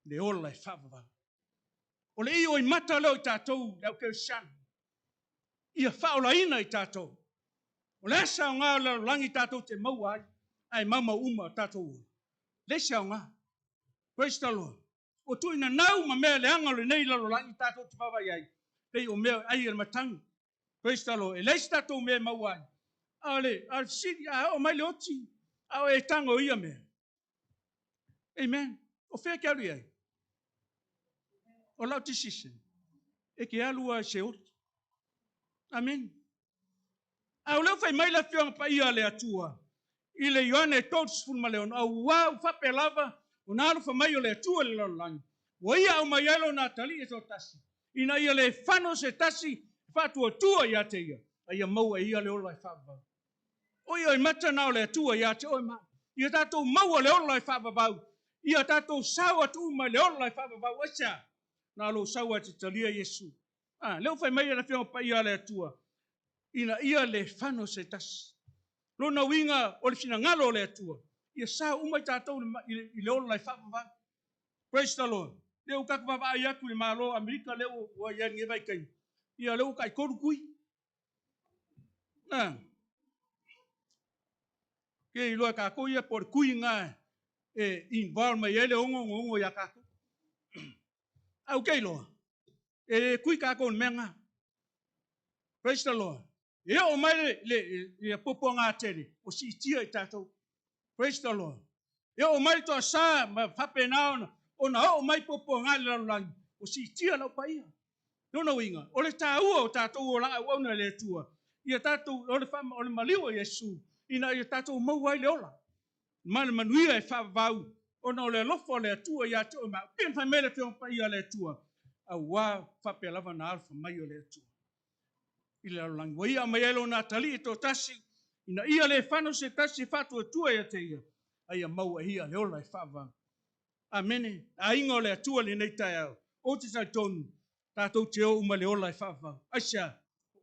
le ola e faavavau. O le io i mata leo i tatou le au kerisiano, ia faaolaina i tatou. O le asa o ngā o le lalolagi tatou te maua ai, ae maumau uma o tatou ola. Le isi aoga. Praise the Lord. O tuuina nau ma mea leaga o lenei lalolagi tatou te vaavaai ai, pei o mea ai e le matagi. Praise the Lord. E leai se tatou mea e maua ai. A o le fesili, a oo mai le oti, a o e tago i ia mea. Amen. O fea ke alu i ai? O lau decision. E ke alu a se oti. Amen. A o lea ua fai mai le Afioga Paia a le Atua i le Ioane 36, auā ua faapea lava ona alofa mai o le Atua i le lalolagi, ua Ia aumai ai Lona atalii e toatasi, ina ia le fano se tasi e faatuatua ia te Ia, a ia maua e ia le ola e faavavau. O ia mata na o le Atua ia te oe ma au. Ia tatou maua le ola e faavavau, ia tatou sao atu uma i le ola e faavavau. Aisea? Na o lou sau lava e te talia Iesu. A, lea ua fai mai le Afioga Paia a le Atua, ina ia le fano se tasi. Lona uiga o le finagalo o le Atua, ia sao uma i tatou i le ola e faavavau. Praise the Lord. Lea ua tatou vaavaai atu i le Malo o Amerika lea ua i ai lenei vaitaimi, ia lea ua taitolu tui. A, ke iloa e tatou ia po o le tui lena e involve mai ai le ogogogo ia tatou. Ae ou te iloa, e le tui tatou i le mea lena. Praise the Lord. E oo mai le puapuaga tele, ua siitia i tatou. Praise the Lord. E oo mai le toasa ma faapena ona oo mai puapuaga i le lalolagi, ua siitia lau paia. Lona uiga, o le taua o tatou olaga auauna i le Atua, ia tatou, o le maliu o Iesu, ina ia tatou maua ai le ola, ma le manuia e faavavau, ona o le alofa o le Atua ia te oe ma au. Pei ona fai mai le Afioga Paia a le Atua, auā faapea lava na alofa mai o le Atua i le lalolagi. Ua ia aumai ai Lona atalii e toatasi, ina ia le fano se tasi e faatuatua ia te ia, a ia maua e ia le ola e faavavau. Amene. Aiga o le Atua lenei taeao, ou te talitonu, tatou te o uma le ola e faavavau. Aisea?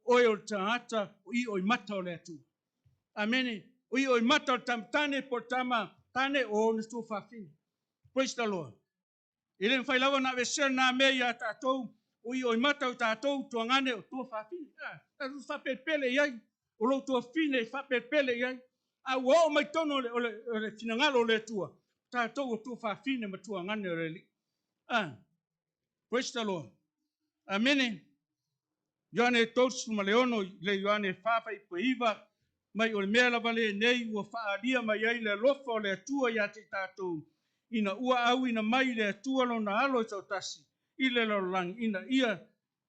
O oe o le tagata o io i mata o le Atua. Amene. O io i mata o le tama tane po o le tama tane o ona tuafafine. Praise the Lord. E le mafai lava ona aveesea lena mea ia tatou, o io i mata o tatou tuagane o tuafafine. Tatou faapelepele i ai, o lou tuafine e faapelepele i ai. A ua oo mai totonu o le finagalo o le Atua, tatou o tuafafine ma tuagane o le Alii. Praise the Lord. Amene. Ioane 36 i le Ioane 4:9, mai o le mea lava lenei ua faaalia mai ai le alofa o le Atua ia te tatou, ina ua auina mai le Atua lona alo e toatasi i le lalolagi, ina ia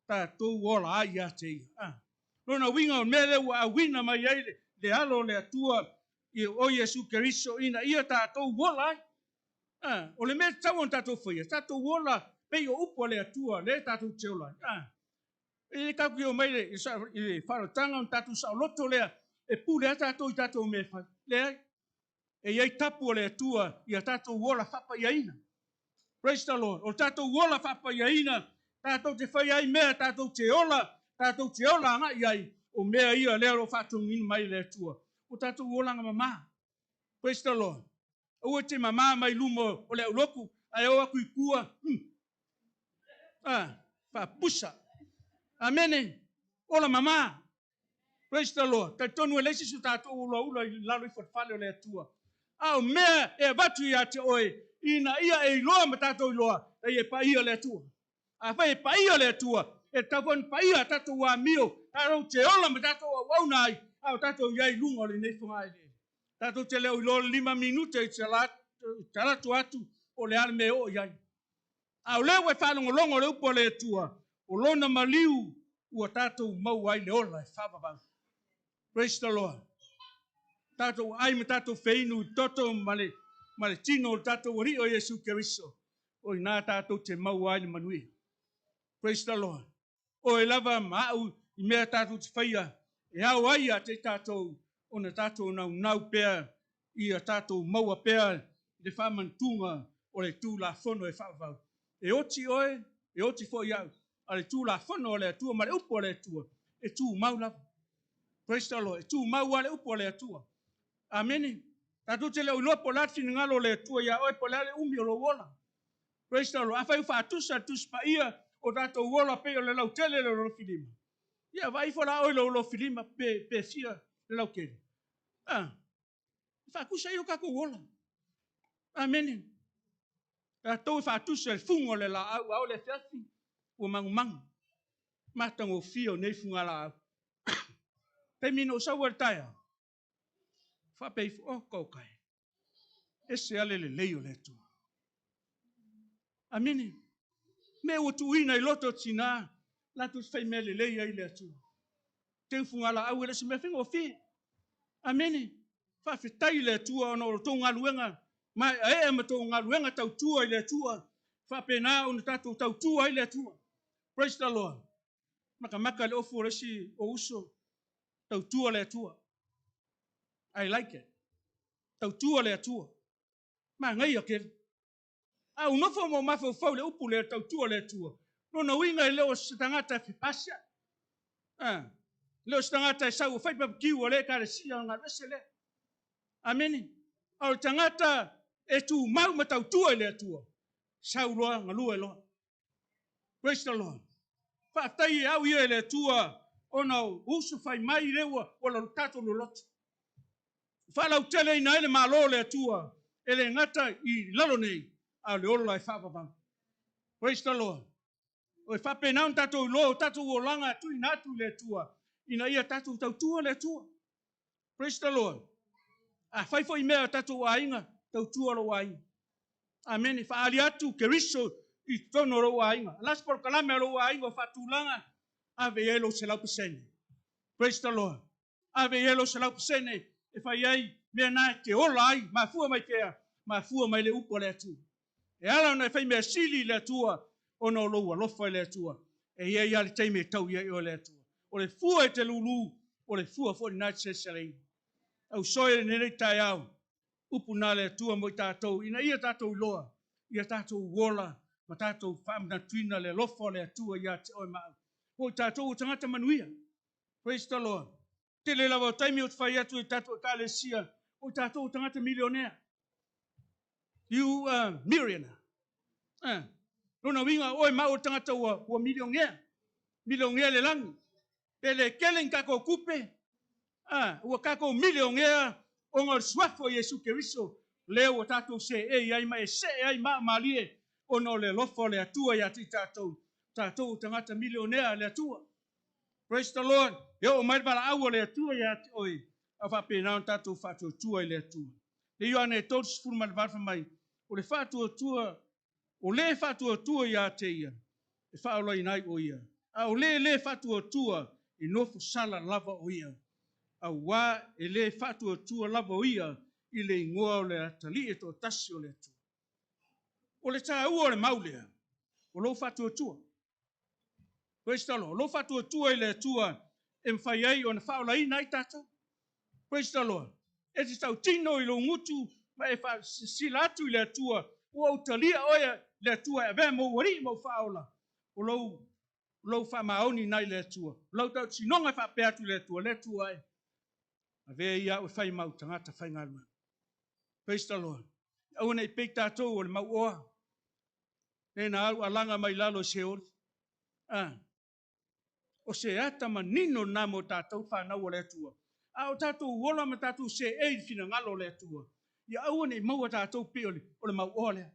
tatou ola ai ia te ia. Lona uiga o le mea lea ua auina mai ai le alo o le Atua o Iesu Keriso, ina ia tatou ola ai. O le mea tatau ona tatou faia, tatou ola pei o upu a le Atua lea tatou te ola ai. E le tatou te omai i le faaolataga ona tatou saoloto lea e pule a tatou i tatou mea e fai. Leai, e i ai tapu o le Atua ia tatou ola faapaiaina. Praise the Lord. O tatou ola faapaiaina, tatou te fai ai mea, tatou te ola agai ai, o mea ia lea o lo o faatonuina mai e le Atua. O tatou olaga mamā. Praise the Lord. Aua te mamā mai luma o le aulotu, ae o atu i tua, faapusa. Amene. Ola mamā. Praise the Lord. Talitonu e leai se isi o tatou ulaula i lalo ifo o le fale o le Atua. A o mea e avatu ia te oe, ina ia e iloa ma tatou iloa, e ia paia le Atua. Afai e paia le Atua, e tatau foi ona paia a tatou amio, tatou te ola ma tatou auauna ai, a o tatou i ai i luga o lenei fogaeleele. Tatou te le o iloa le 5 minute i talatu atu o le a le mea e oo i ai. A o lea ua e faalogologo le upu a le Atua, o lona maliu ua tatou maua ai le ola e faavavau. Praise the Lord. Tatou ai ma tatou feinu i toto ma le tino o le tatou Alii o Iesu Keriso, o ina tatou te maua ai le manuia. Praise the Lord. Oe lava ma au i mea tatou te faia, e ao ai ia te tatou ona tatou naunau pea ia tatou maua pea le faamanatuga o le Tulafono e faavavau. E oti oe, e oti foi au. A o le Tulafono a le Atua ma le upu a le Atua, e tumau lava. Praise the Lord. E tumau lava le upu a le Atua. Amene. Tatou te le o iloa po o le a le finagalo o le Atua ia oe, po o le a le umi o lou ola. Praise the Lord. Afai ua faatusa le Tusi Paia o tatou ola pei o le lautele le lofilima, ia vaai ifo la oe i lou lofilima pe, pe fia le lautele. Ah, faatusa ai o tatou ola. Amene. Tatou e faatusa i le fuga o le laau, a o le afiafi ua magumagu. Matagofie o nei fugalaau. Taimi na ou sau ai i le taeao, faapea ifo, oh, kaukai, ese lava le lelei o le Atua. Amene. Mea ua tuuina i loto o tina, latou te fai mea lelei ai le Atua. Teu fugalaau e le o se mea faigofie. Amene. Faafetai i le Atua ona o le tou galuega maeaea ma tou galuega tautua i le Atua, faapena ona tatou tautua ai le Atua. Praise the Lord. Makamaka le ofu o le isi o uso, tautua le Atua. I like it. Tautua le Atua. Manaia tele. A ou nofo ma ou mafaufau i le upu lea, tautua le Atua, lona uiga e le o se tagata e fepasia. Ah, le o se tagata e sau e fai barbecue a le Ekalesia ona alu ese lea. Amene. A o le tagata e tumau ma tautua i le Atua, sau loa galue loa. Praise the Lord. Faafetai e au ia i le Atua ona o uso fai mai lea ua ua tatou loloto. Faalauteleina ai le Malo o le Atua e le gata i lalo nei, a o le ola e faavavau. Praise the Lord. O e faapena ona tatou iloa o tatou olaga tuuina atu i le Atua, ina ia tatou tautua le Atua. Praise the Lord. Afai foi mea o tatou aiga, tautua lou aiga. Amene. Faaali atu Keriso i totonu o lou aiga. O le a se polokalame a lou aiga o faatulaga, ave i ai lou 100%. Praise the Lord. Ave i ai lou 100% e fai ai mea na e te ola ai, mafua mai fea, mafua mai le upu a le Atua. E ala ona e fai mea sili i le Atua, ona o lou alofa i le Atua. E i ai lava le taimi e tau i ai oe le Atua. O le fua e te lulu, o le fua foi lena e te seleseleina. Au soe i lenei taeao, upu na le Atua mo i tatou, ina ia tatou iloa, ia tatou ola ma tatou faamanatuina le alofa o le Atua ia te oe ma au. Mo i tatou o tagata manuia. Praise the Lord. Tele lava o taimi ou te fai atu i tatou Ekalesia, o i tatou o tagata milionea. You are millionaire. Lona uiga, oe ma au o le tagata ua, ua milionea. Milionea le lagi. Pe le kele ni tatou tupe, ua tatou milionea ona o le suafa o Iesu Keriso, lea ua tatou seei ai ma e see ai maa malie ona o le alofa o le Atua ia te i tatou, tatou o tagata milionea a le Atua. Praise the Lord. E oo mai le valaau a le Atua ia te oe, a faapena ona tatou faatuatua i le Atua. Le Ioane 38 fai mai, o le faatuatua, o le faatuatua ia te ia, e faaolaina ai o ia. A o le le faatuatua, e nofo sala lava o ia. Auā e le faatuatua lava o ia i le igoa o le atalii e toatasi o le Atua. O le taua o le mau lea, o lou faatuatua. Praise the Lord. O lou faatuatua i le Atua e mafai ai ona faaolaina ai tatou. Praise the Lord. E te tautino i lou gutu ma e faasisila atu i le Atua, ua ou talia oe le Atua e avea mou alii ma ou faaola. O lou, lou faamaoni na i le Atua. O lau tautinoga e faapea atu i le Atua, le Atua e avea ia au e fai mau tagata faigaluega. Praise the Lord. Aua ne i pei tatou o le mauoa. Le na alu alaga mai lalo i Seoli. Ah. O se ata manino lena mo tatou fanau a le Atua. A o tatou ola ma tatou seei i le finagalo o le Atua, ia aua ne i maua tatou pei o le, o le mauoa lea.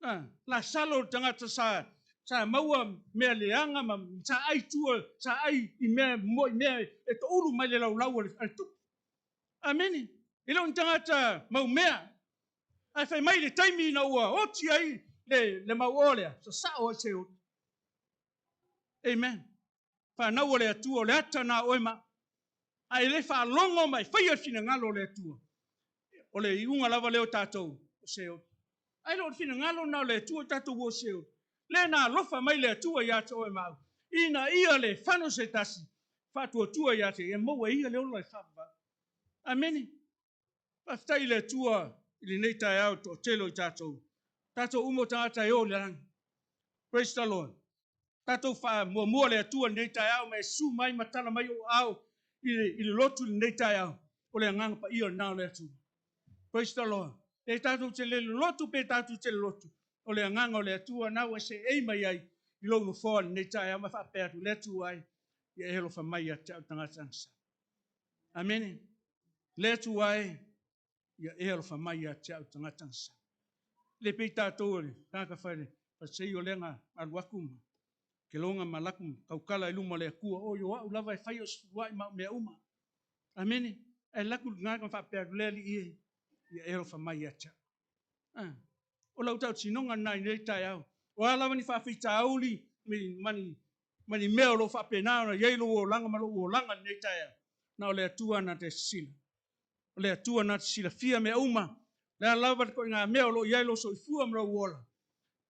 Ah, Lasalo le tagata sa, sa maua mea leaga ma sa ai tua, sa ai i mea, moi mea e toulu mai le laulau a le, a le tupu. Amene. E le o ni tagata maumea. Ae fai mai le taimi ina ua oti ai le, le mauoa lea, sasao ai Seoli. Amen. Fanau a le Atua, o le ata na oe ma. A e le faalogo ma e faia le finagalo o le Atua. O le iuga lava lea o tatou, o Seoli. Ae le o le finagalo na o le Atua tatou o Seoli. Le na alofa mai le Atua ia te oe ma au. Ina ia le fano se tasi, faatuatua ia te ia maua e ia le ola e faavavau. Amene. Faafetai i le Atua i lenei taeao toatele o i tatou. Tatou uma o tagata e o i le lagi. Praise the Lord. Tatou faamuamua le Atua i lenei taeao ma e susu mai ma tala mai ou aao i le lotu i lenei taeao. O le agaga paia lena o le Atua. Praise the Lord. Pe tatou te le lotu, pe tatou te lotu, o le agaga o le Atua na ua seei mai ai i lou nofoa i lenei taeao ma faapea atu, le Atua ai, ia e alofa mai ia te au tagata agasala. Amene. Le Atua e, ia e alofa mai ia te au tagata agasala. Le pei tatou le tagata fai le Farisai o lea na alu atu ma keloga ma laku kaukala i luma o le Atua, o i o au lava e fai o sefuluai ma au mea uma. Amene. Ae laku le tagata ma faapea atu, le Alii e, ia e alofa mai ia te au. O lau tautinoga lena i lenei taeao. O a lava ni faafitauli ma ni mea o lo o faapena ona i ai lou olaga ma lou olaga i lenei taeao, na o le Atua na te sisila. O le Atua na te silafia mea uma, le a lava le koiga mea o lo o i ai lou soifua ma lou ola,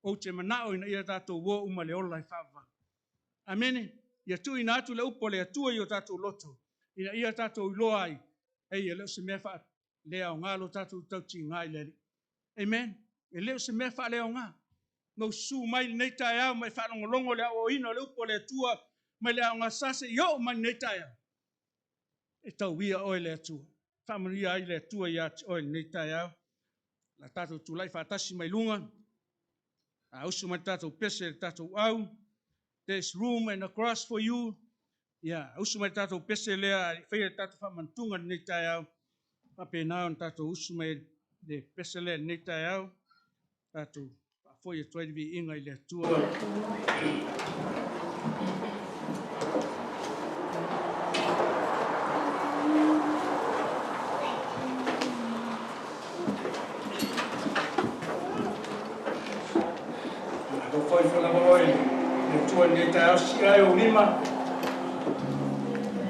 ou te manao ina ia tatou o uma le ola e faavavau. Amene. Ia tuuina atu le upu a le Atua i o tatou loto, ina ia tatou iloa ai, ei, e le o se mea faaleaoga lo tatou tautiga i le Alii. Amen. E le o se mea faaleaoga. Nou susu mai lenei taeao ma e faalogologo le aoaoina o le upu a le Atua mai le aoga sase i oo mai lenei taeao. E tauia oe le Atua. Faamanuia ai le Atua ia te oe lenei taeao. La tatou tulai faatasi mai luga. A usu mai le tatou pese le tatou au. There's room and a cross for you. Ia, usu mai le tatou pese lea, faia le tatou faamantuga lenei taeao. Faapena ona tatou usu mai le pese lea lenei taeao. Tatou faafoi atu ai le viiga i le Atua. Malo foi foi lava oe le Atua lenei taeao, si ai o lima.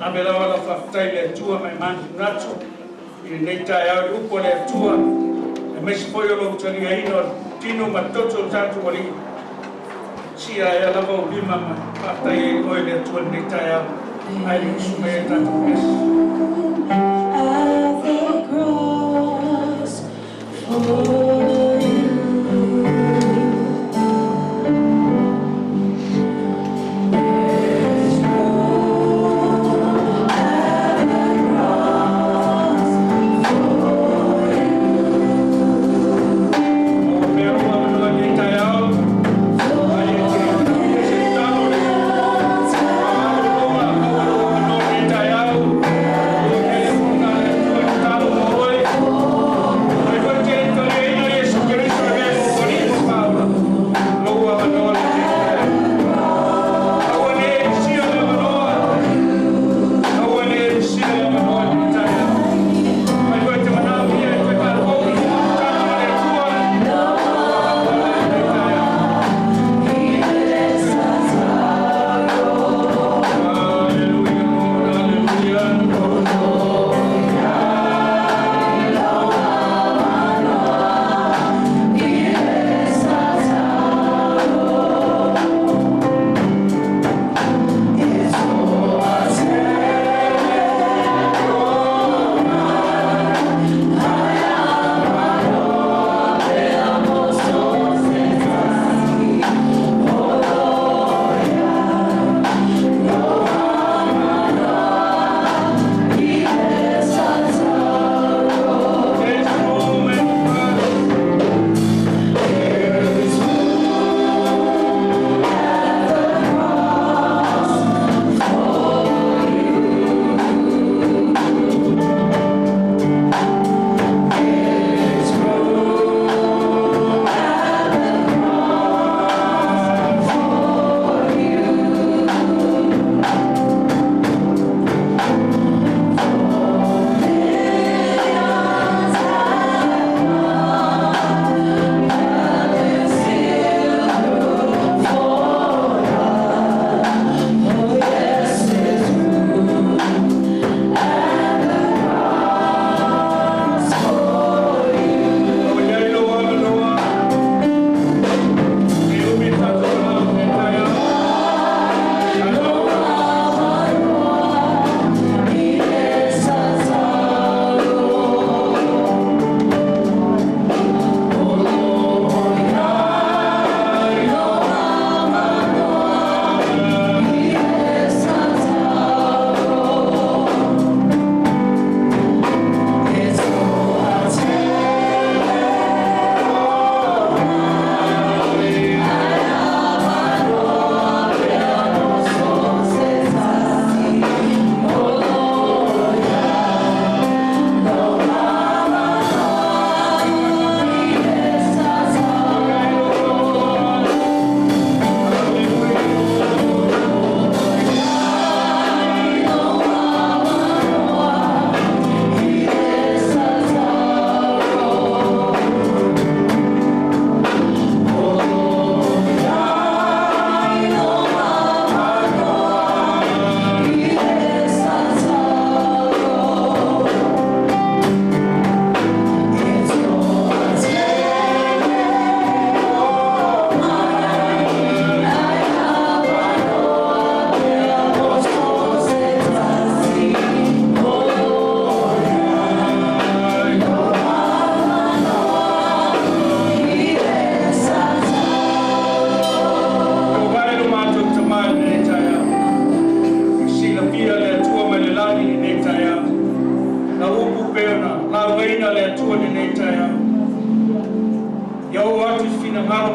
Ave lava lau faafetai i le Atua ma e manatunatu i lenei taeao i le upu a le Atua, aemaise foi o lou taliaina o le tino ma toto o tatou Alii. Si aea lava o lima ma faafetai ai oe le Atua lenei taeao. Ai le usu mai ai tatou pese. At the cross for you. There's room at the cross for you. O mea ua manoa lenei taeao. Ai e te se talo le Malologa, maualuga manoa lenei taeao. O le fonga le Atua e tatalo mo oe. Ai foi te taliaina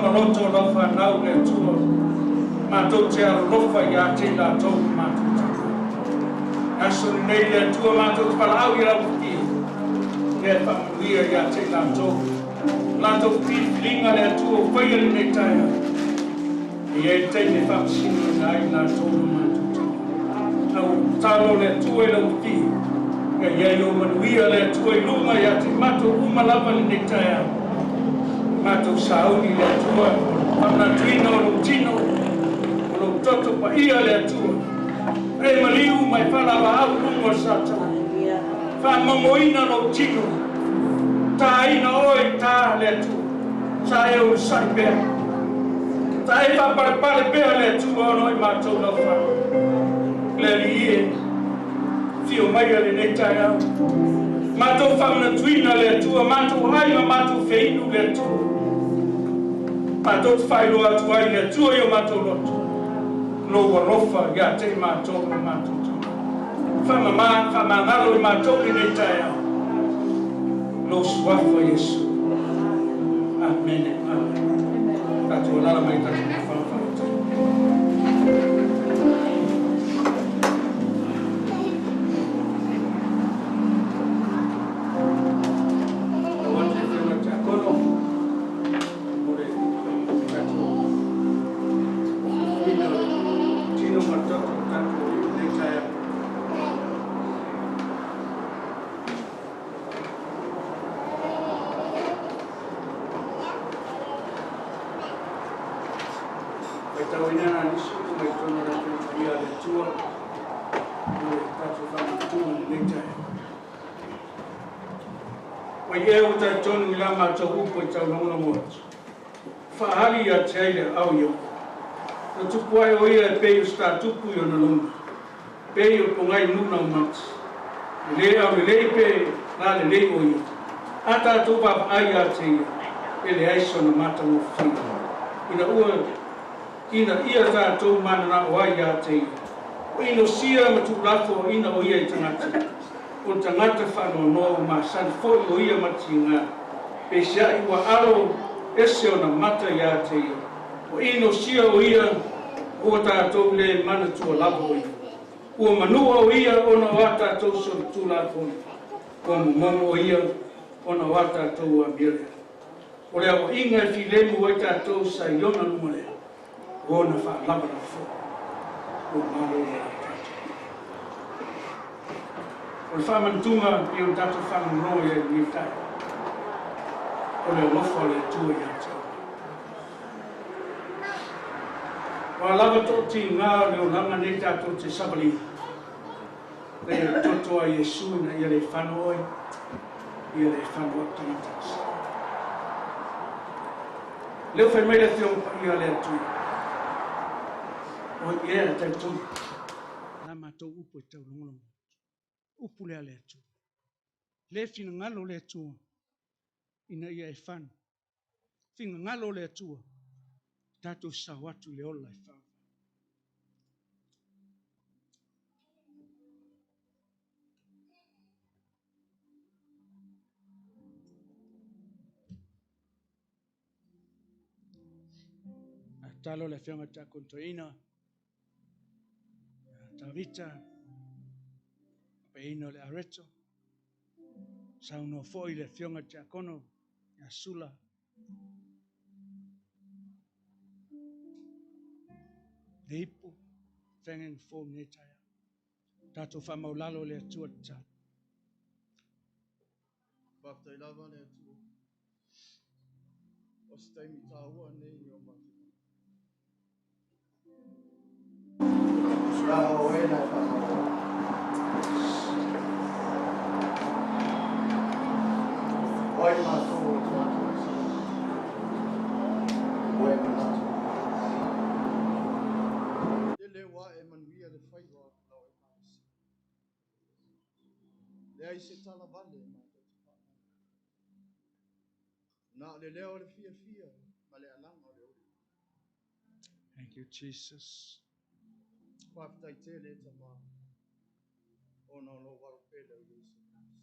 ma loto o lau fanau le Atua, matou te alolofa ia te i latou ma matou tagata. Le aso lenei le Atua matou te valaau i lau afio, lea e faamanuia ia te i latou. Latou filifiliga le Atua ua faia lenei taeao. E i ai le taimi e faamasinoina ai latou ma matou tagata. Au tatalo le Atua i lau afio, ia i ai o manuia le Atua i luga ia te matou uma lava lenei taeao. Matou sauni le Atua, faamanatuina o lou tino, o lou toto paia le Atua. E maliu mai faalavaau luga o le Satana. Faamomoina lou tino, taina oe i tā le Atua. Sa e onosai pea. Ta e faapalepale pea le Atua ona o i matou lau fanau. Le Alii e, afio maia lenei taeao. Matou faamanatuina le Atua, matou ai ma matou feinu le Atua. Matou te faailoa atu ai le Atua i o matou loto. Lou alofa ia te i matou ma matou tagata. Faamama, faamagalo i matou lenei taeao. Lou suafa Iesu. Amene. Amen. Tatou alaala mai tatou nofoaga faafetai. Lau atu le Afioga i le Tiakono mo le tatou filifiliga o le tino ma le toto o tatou alii i lenei taeao. Faitauina na nisi upu mai totonu o le Afioga Paia a le Atua mo le tatou faamanatuga i lenei taeao. Ua i ea ua talitonu i la matou upu e taulogologo atu, faaali ia te ai le aao i oe. Na tupu ai o ia e pei o se tatupu i ona luma, pei o pogai nuu laumati. E le aulelei pe lalelei o ia. A tatou vaavaai ia te ia, e leai sona matagofie. Ina ua ina ia tatou mananao ai ia te ia. Ua inosia ma tuulafoaiina o ia i tagata. O le tagata faanoanoa ua masani foi o ia ma tiga. Peiseai ua alo ese ona mata ia te ia. Ua inosia o ia ua tatou le manatua lava o ia. Ua manua o ia ona o a tatou solitulafono. Ua momomo o ia ona o a tatou amio lea. O le aoaiga e filemu ai tatou sa i ona luma lea, ua ona faalavalava foi. Ua malo le a tatou. O le faamanatuga pei ona tatou faalogologo i ai i lenei taeao, o le alofa o le Atua ia te oe. Ua lava toatiga o le olaga nei tatou te savalia. Le toto a Iesu ina ia le fano oe, ia le fano au tagata. Leo fai mai le Afioga Paia a le Atua. O i ea talitonu. La matou upu e taulogologo. Upu lea le Atua. Le finagalo le Atua ina ia e fano. Finagalo le Atua tatou sao atu i le ola e faavae. Tatalo le Afioga i le Tiakono Toeaina, Tavita, paeina o le Areto, saunoa foi le Afioga i le Tiakono ia Sula. Le ipu, feagaiga fou i lenei taeao. Tatou faamaulalo le Atua tatalo. Faafetai lava le Atua. O se taimi taua nei i o matou. La oe na e whanau. Oi mātou o te mātou. Oe manatu. Le lewa e manuia le whaiwa lau e maasi. Le ai se tala vale e mātou te whanau. Nā le leo le fia fia ma le alanga o le ori. Thank you, Jesus. Faafetai tele e Tamā, ona o lou alo pele o Iesu Keriso.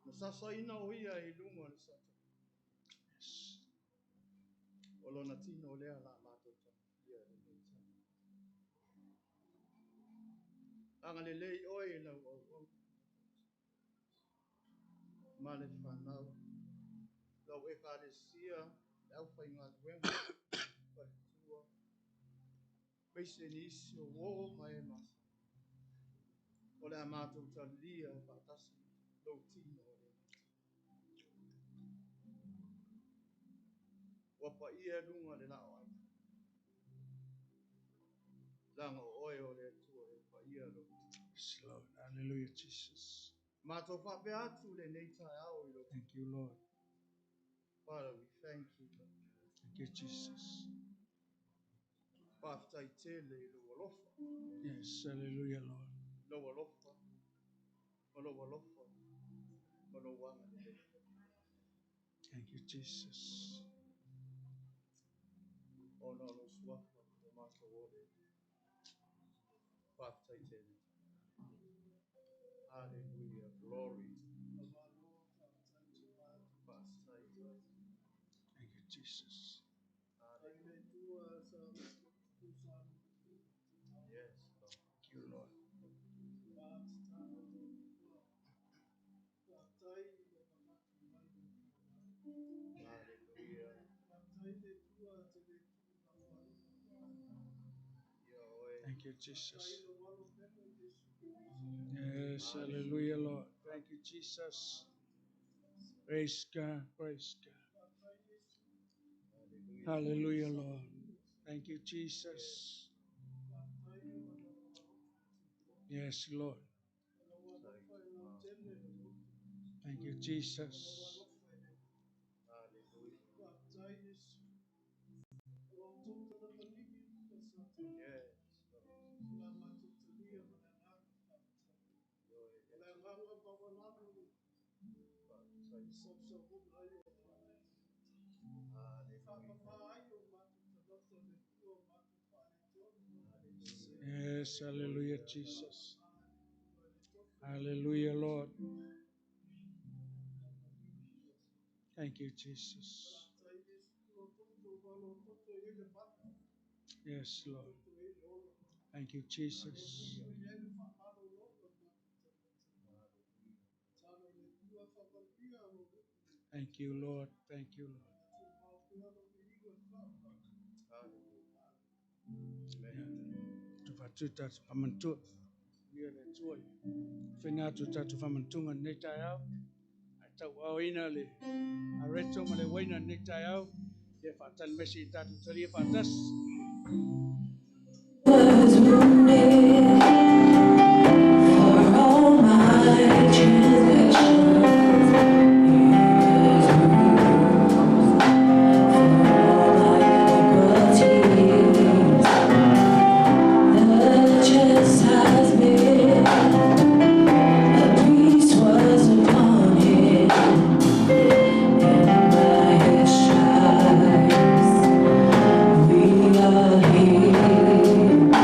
Na sasaina o ia i luga o le Satani. O lona tino lea la matou taofia i lenei taeao. Agalelei oe i lau auauna ma le fanau, lau ekalesia, le aufaigaluega, faletua, aemaise nisi o uo ma e masani. O le a matou talia faatasi lou tino o lenei. Ua paia i luga le la'o ai. Laga o oe o le Atua e paia lou tino. Yes, Lord. Hallelujah, Jesus. Matou faapea atu lenei taeao i lou. Thank you, Lord. Father, we thank you, Lord. Thank you, Jesus. Faafetai tele i lou alofa. Yes, hallelujah, Lord. Lou alofa. Ma lou alofa. Ma lou agalelei. Thank you, Jesus. Ona o lou suafa o matou ole. Faafetai tele. Hallelujah. Glory. Faafetai tele. Thank you, Jesus. Hallelujah. Yes, Lord. Thank you, Lord. Hallelujah. Ia oe. Thank you, Jesus. Yes, hallelujah, Lord. Thank you, Jesus. Praise God, praise God. Hallelujah. Hallelujah, Lord. Thank you, Jesus. Yes, Lord. Thank you, Jesus. Hallelujah. Yes, Lord. Ia oe. Faafetai. Hallelujah. Yes, hallelujah, Jesus. Hallelujah, Lord. Thank you, Jesus. Yes, Lord. Thank you, Jesus. Thank you, Lord. Thank you, Lord. Hallelujah. Yeah. Tu whatu tātou whamantua. Ia le Atua. Whenga atu tātou whamantunga nei taeao. Ai tau ao ina le areto ma le waina nei taeao. Ia whaatali mesi i tātou talia whaatas. Was wounded for all my transgressions. He was bruised for all my iniquities. The chastisement of peace was upon him, and by his stripes we are healed.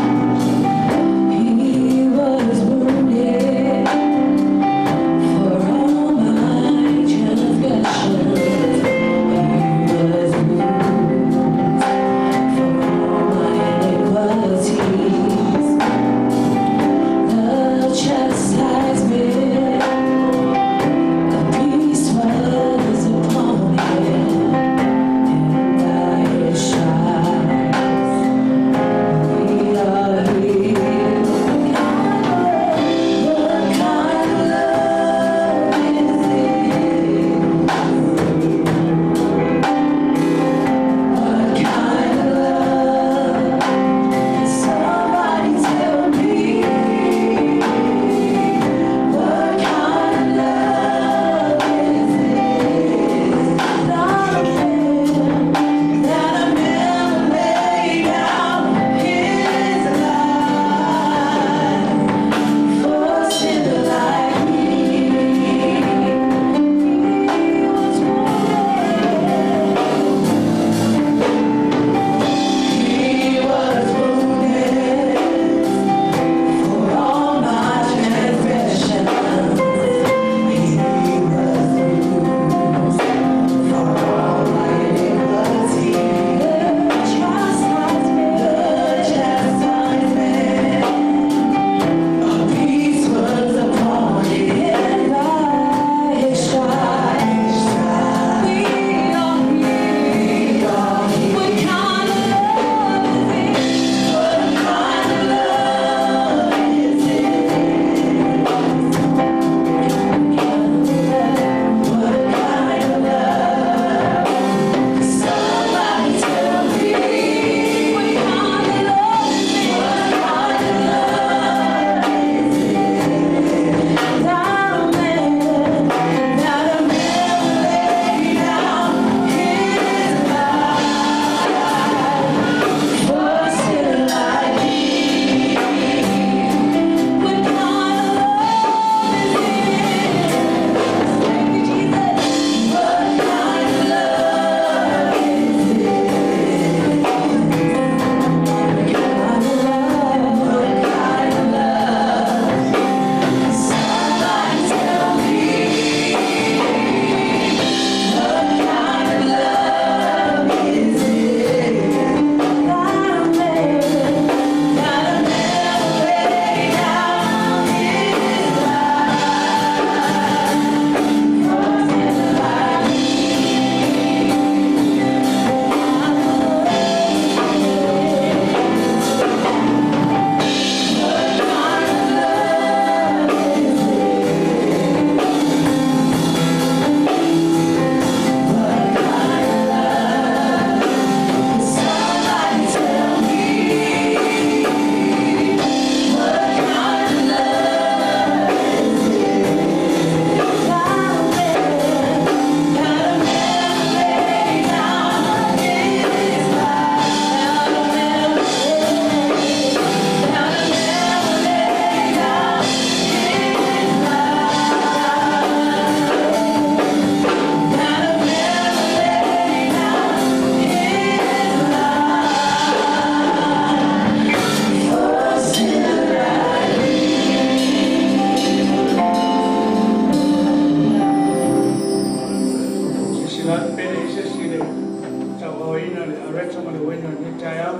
faatauina le areto ma le uaina i lenei taeao.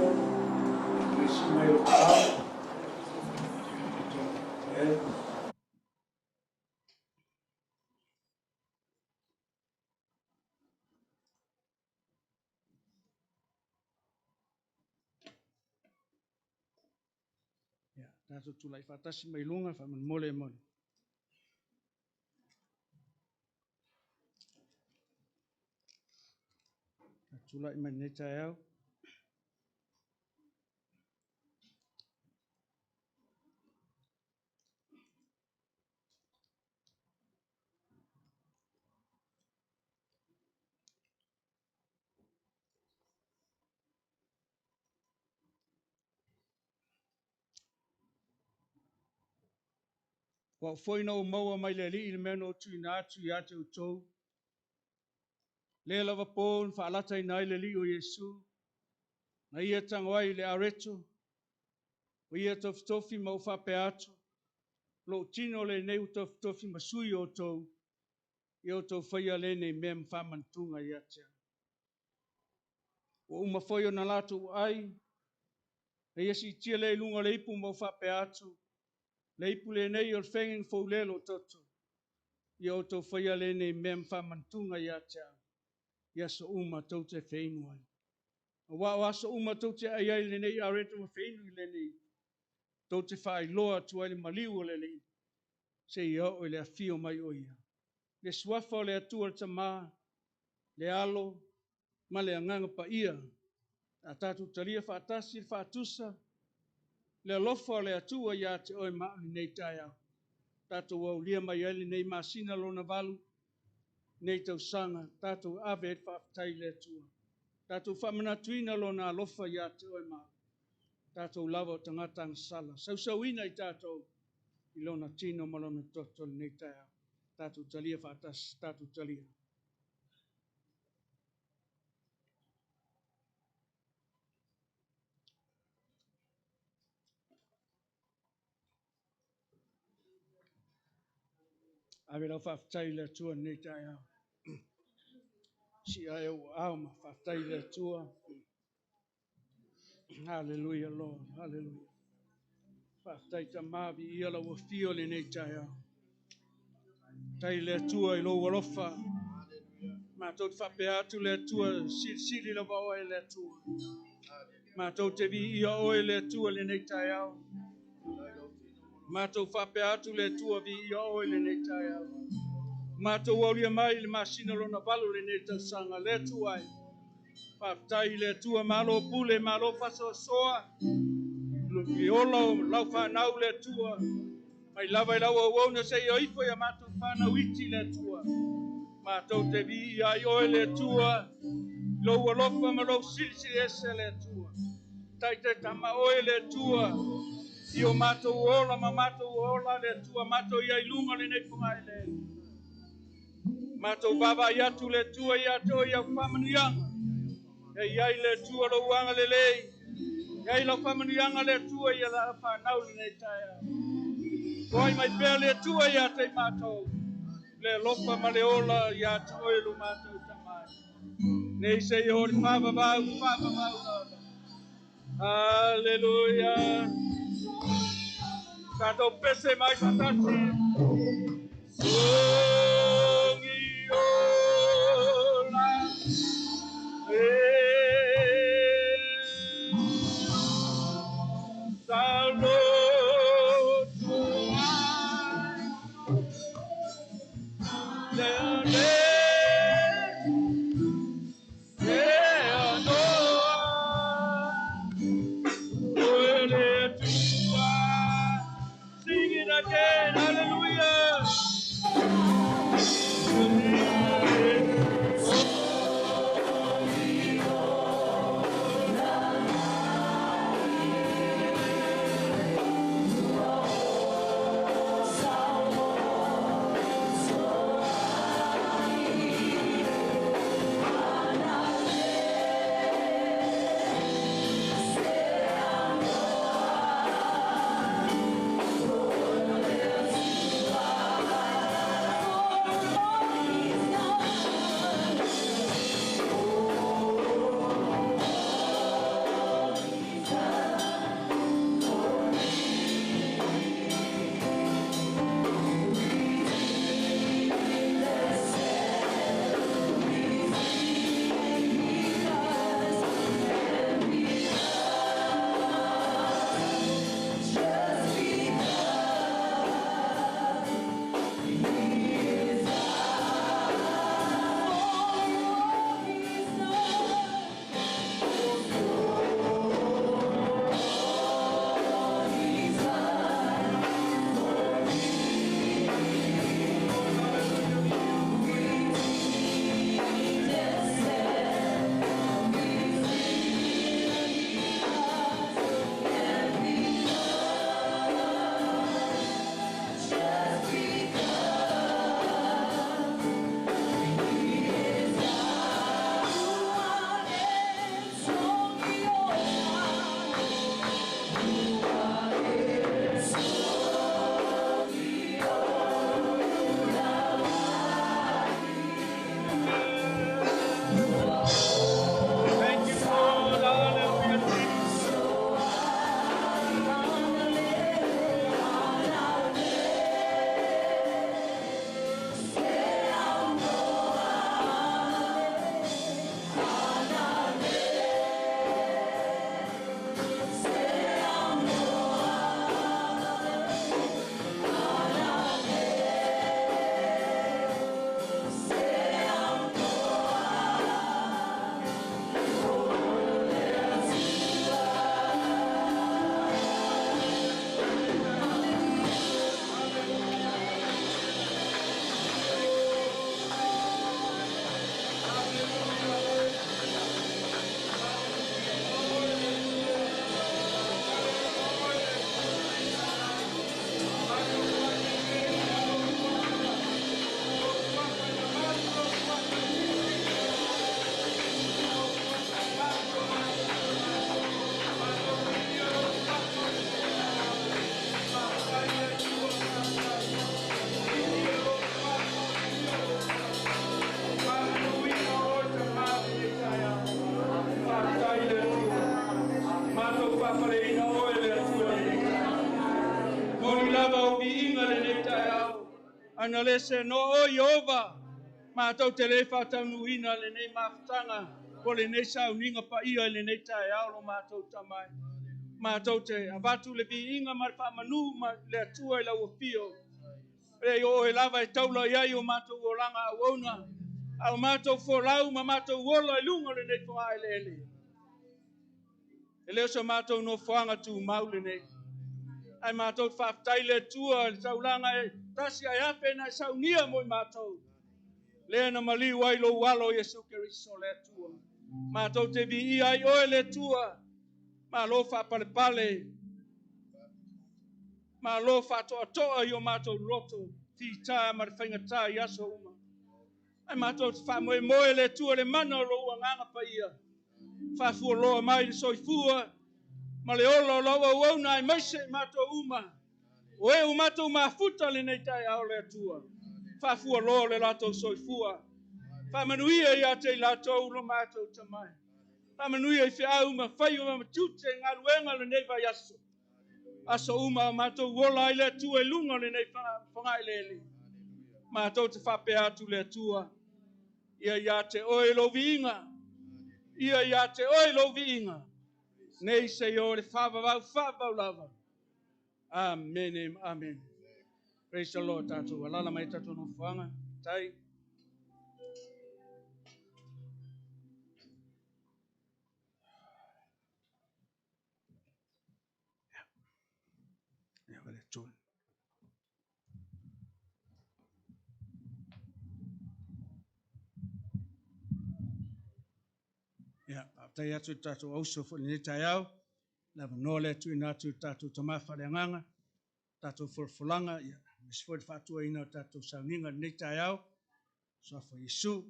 Le sii mai o le ao. Ia, tatou tulai faatasi mai luga faamolemole mo le tulai mai lenei taeao. Ua ou foi na ou maua mai le Alii le mea na ou tuuina atu ia te outou. Lea lava po na faalataina ai le Alii o Iesu, na ia tago ai le areto, o ia tofitofi ma ou faapea atu, lou tino lenei ua tofitofi ma sui o outou, ia outou faia lenei mea ma faamanatuga ia te au. Ua uma foi ona latou ai, na ia siitia lea i luga o le ipu ma ou faapea atu, le ipu lenei o le fegeng foulelo o toto, ia outou faia lenei mea ma faamanatuga ia te au, i aso uma tou te feinu ai. Aua o aso uma tou te ai ai lenei areto ma feinu i lenei, tou te faailoa atu ai le maliu o le Alii, seia oo i le afio mai o ia. Le suafa o le Atua le Tama, le Alo, ma le Agaga Paia, a tatou talia faatasi le faatusa, le alofa o le Atua ia te oe ma au i lenei taeao. Tatou aulia mai ai lenei masina lona valu, nei tausaga, tatou ave ai le faafetai i le Atua. Tatou faamanatuina lona alofa ia te oe ma au. Tatou lava o tagata agasala, sausauina i tatou i lona tino ma lona toto lenei taeao. Tatou talia faatasi, tatou talia. Ave lau faafetai i le Atua lenei taeao. Si ae ou ao ma faafetai i le Atua. Hallelujah, Lord. Hallelujah. Faafetai Tama, viia lau afio lenei taeao. Tai le Atua i lou alofa. Matou te faapea atu le Atua, silisili lava oe le Atua. Matou te viia oe le Atua lenei taeao. Matou faapea atu le Atua, viia oe lenei taeao. Matou aulia mai le masina lona valu lenei tausaga, le Atua e. Faafetai i le Atua, malo pule, malo faasoasoa. I ola o lau whanau le Atua. Mai lava i lau auauna seia ifo ia matou whanau iti le Atua. Matou te viia ai oe le Atua. Lou alofa ma lou silisili ese le Atua. Taitai tama oe le Atua. I o matou ola ma matou ola le Atua. Matou ia i lunga lenei pungaelele. Matou vaavaai atu le Atua ia te oe i au faamanuiaga. E iai le Atua lou agalelei. E ai lau faamanuiaga le Atua ia la whanau lenei taeao. Toai mai pea le Atua ia te i matou. Le alofa ma le ola ia te oe lo matou tamai. Nei se i hori whaavavau, whaavavau lava. Hallelujah. Tātou pese mai whatasi. Songi ola. E salotu ai. Le le le anoa. Oe le Atua. Sing it again, hallelujah. Ana le se no o Iova, mātou te le whātaunuina le nei mafutanga, o le nei sauniga pa ia i le nei tae ao lo mātou tamai. Mātou te avatu le viinga ma le whaamanu ma le atua i lau afio. E o e lava e taula i ai o mātou olanga au ona, au mātou folau ma mātou ola i lunga le nei wha ele ele. E leo so mātou no whaanga tū mau le nei. Ai mātou whaaftai le tua le taulanga e tasi ai ape na e saunia mo i mātou. Le na maliu ai lo alo Yesu Keriso le atua. Mātou te vi i ai oe le tua. Ma lo whaapalepale. Ma lo whaatoatoa i o mātou loto. Ti tā ma le whaingatā i aso uma. Ai mātou te whaamoe moe le tua le mana o lo ua nganga pa ia. Whaafua loa mai le soifua. Ma le ola o lau au au nai maise i mātou uma. O e o mātou mafuta le nei tai ao le atua. Whaafua loa le latou soifua. Whaamanuia ia te i latou lo mātou tamai. Whaamanuia i whiau ma whai o matute ngā luenga le nei vai aso. Aso uma o mātou ola ai le atua i lunga le nei whangai lele. Mātou te whapea atu le atua. Ia ia te oe lo viinga. Ia ia te oe lo viinga. Nei se o le whawawau whawau lava. Amen, amen. Praise the Lord, tātou. Alala mai tātou no whanga. Tai. Ia, wale tū. Ia, tai atu tātou auso fo le tai au. Lava noa le atu ina atu tātou tamafa le anganga. Tātou fulafulanga, ia, mes foi le faatua ina o tātou sauniga lenei taeao. Suafa Iesu.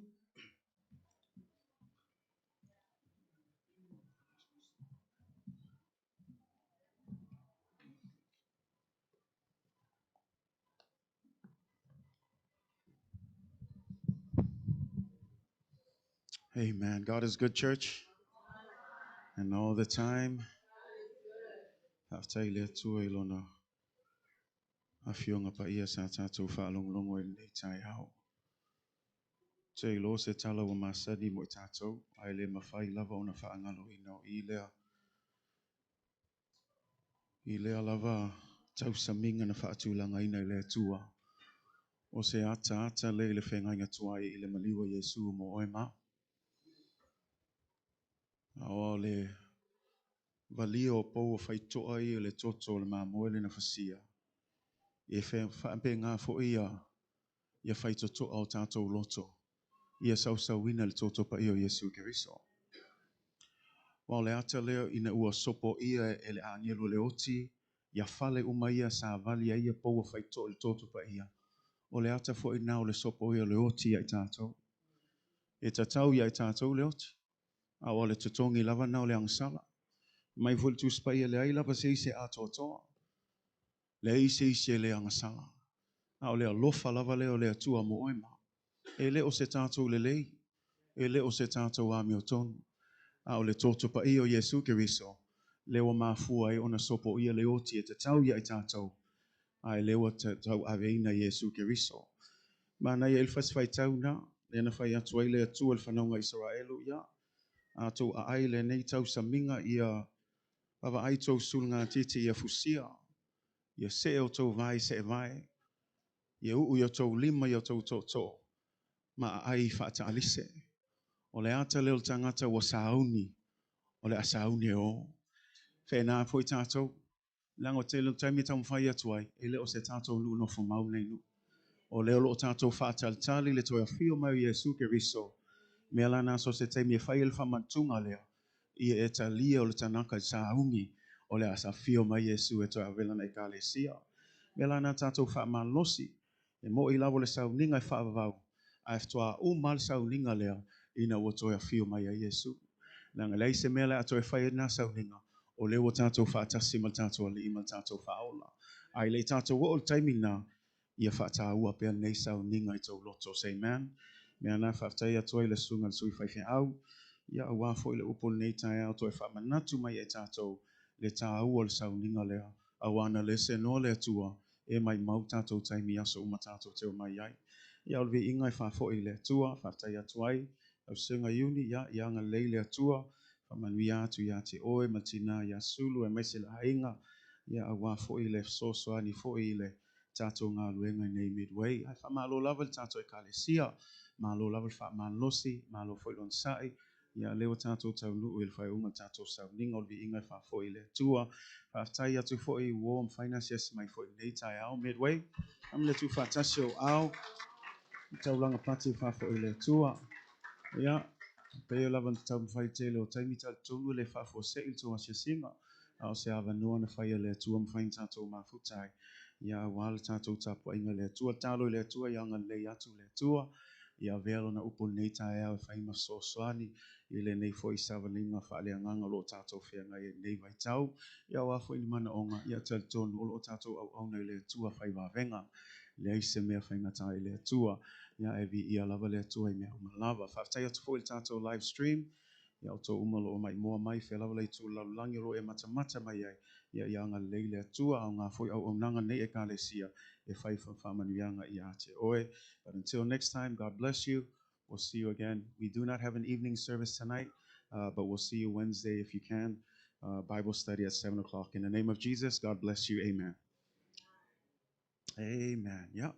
Amen. God is good, church. And all the time. Faafetai le Atua i lona afioga paia sa tatou faalogologo ai lenei taeao. Te iloa se tala ua masani mo i tatou, ae le mafai lava ona faagaloina o i lea. I lea lava tausamiga na faatulagaina e le Atua. O se ataata lea i le feagaiga tuai i le maliu a Iesu mo oe ma au. A o le valia o pou o faitoa ia le toto o le mamoe le na fasia. E faapegā foi ia ia faitotoa o tātou loto. Ia sausauina le toto paia o Iesu Keriso. Wa o le ata lea ina ua sopo ia e le agelu le oti, ia fale uma ia sa vali ai ia pou o faitoa le toto paia. O le ata foi na o le sopo ia le oti ia i tātou. E tatau ia i tātou le oti. A o le totogi lava na o le agasala. Mai foi le Tusi Paia leai lava se isi e atoatoa. Leai se isi e le agasala. A o le alofa lava lea o le Atua mo oe ma. E le o se tātou lelei, e le o se tātou amiotonu, a o le toto paia o Iesu Keriso, lea ua mafua ai ona sopo ia le oti e tatau ia i tātou, a e lea ua tauaveina Iesu Keriso. Manaia i le fasi faitau na, lea na fai atu ai le Atua i le fanauga Isaraelu, ia, a tou aai lenei tausamiga ia vaavaai tou sulugatiti ia fusia, ia see o tou vae i seevae, ia uu i o tou lima i o tou tootoo, ma aai i faataalise. O le ata lea o le tagata ua sauni, o le a sauni e o. Faapena foi tatou, leaga o le tele o taimi e taumafai atu ai, e le o se tatou nuu nofo mau lenei nuu. O lea o lo o tatou faatalitali le toe afio mai o Iesu Keriso, mea la na so se taimi e fai ai le faamanatuga lea, ia e talia o le tanaka i sauni, o le a afio mai Iesu e toe ave lana Ekalesia. Mea la na tatou faamalosi, e mo'i lava o le sauniga e faavavau, ae faatoa uma le sauniga lea ina ua toe afio mai ai Iesu. Leaga e leai se mea o le a toe fai ai lena sauniga, o lea ua tatou faatasi ma le tatou Alii ma le tatou Faaola. Ae le i tatou oo i le taimi lena, ia faataua pea lenei sauniga i tou loto. Say amen. Mea na faafetai atu ai le susuga i le sui faifeau, ia aua foi le upu o lenei taeao toe faamanatu mai ia i tatou le taua o le sauniga lea, auā na le senoa le Atua E maumau tatou taimi i aso uma tatou te omai ai. Ia, o le viiga e faafoi i le Atua, faafetai atu ai lau Susuga Iuni, ia, ia agalelei le Atua, faamanuia atu ia te oe ma le tina ia Sulu aemaise le aiga, ia aua foi le fesoasoani foi i le tatou galuega i nei Midway. Ae faamalo lava i le tatou Ekalesia, malo lava le faamalosi, malo foi le onosai, ia lea ua tatou taunuu i le faaiuga o le tatou sauniga o le viiga e faafoi i le Atua. Faafetai atu foi ua mafai ona asiasi mai foi i lenei taeao Midway. Ame le tuufaatasi o ao, taulaga pati e faafoi i le Atua. Ia, pei o lava na taumafai tele o taimi talitonu le faafuasei le tou asiasiga, a o se avanoa na fai e le Atua mafai ona tatou mafuta ai. Ia, aua le tatou tapuaiga i le Atua, talo i le Atua, ia agalelei atu le Atua, ia avea lona upu i lenei taeao e fai ma fesoasoani i lenei foi savaliga faaleagaga o lo o tatou feagai ai i lenei vaitau. Ia, aua foi ni manaoga, ia talitonu o lo o tatou auauna i le Atua fai vavega. Leai se mea faigata i le Atua. Ia, e viia lava le Atua i mea uma lava. Faafetai atu foi i le tatou live stream. Ia, o outou uma o lo o maimoa mai, fea lava le itu o le lalolagi o lo o e matamata mai ai. Ia, ia agalelei le Atua, aoga foi auaunaga nei Ekalesia e fai faamanuiaga ia te oe. But until next time, God bless you. We'll see you again. We do not have an evening service tonight, but we'll see you Wednesday if you can. Bible study at 7 o'clock. In the name of Jesus, God bless you. Amen. Amen. Yeah.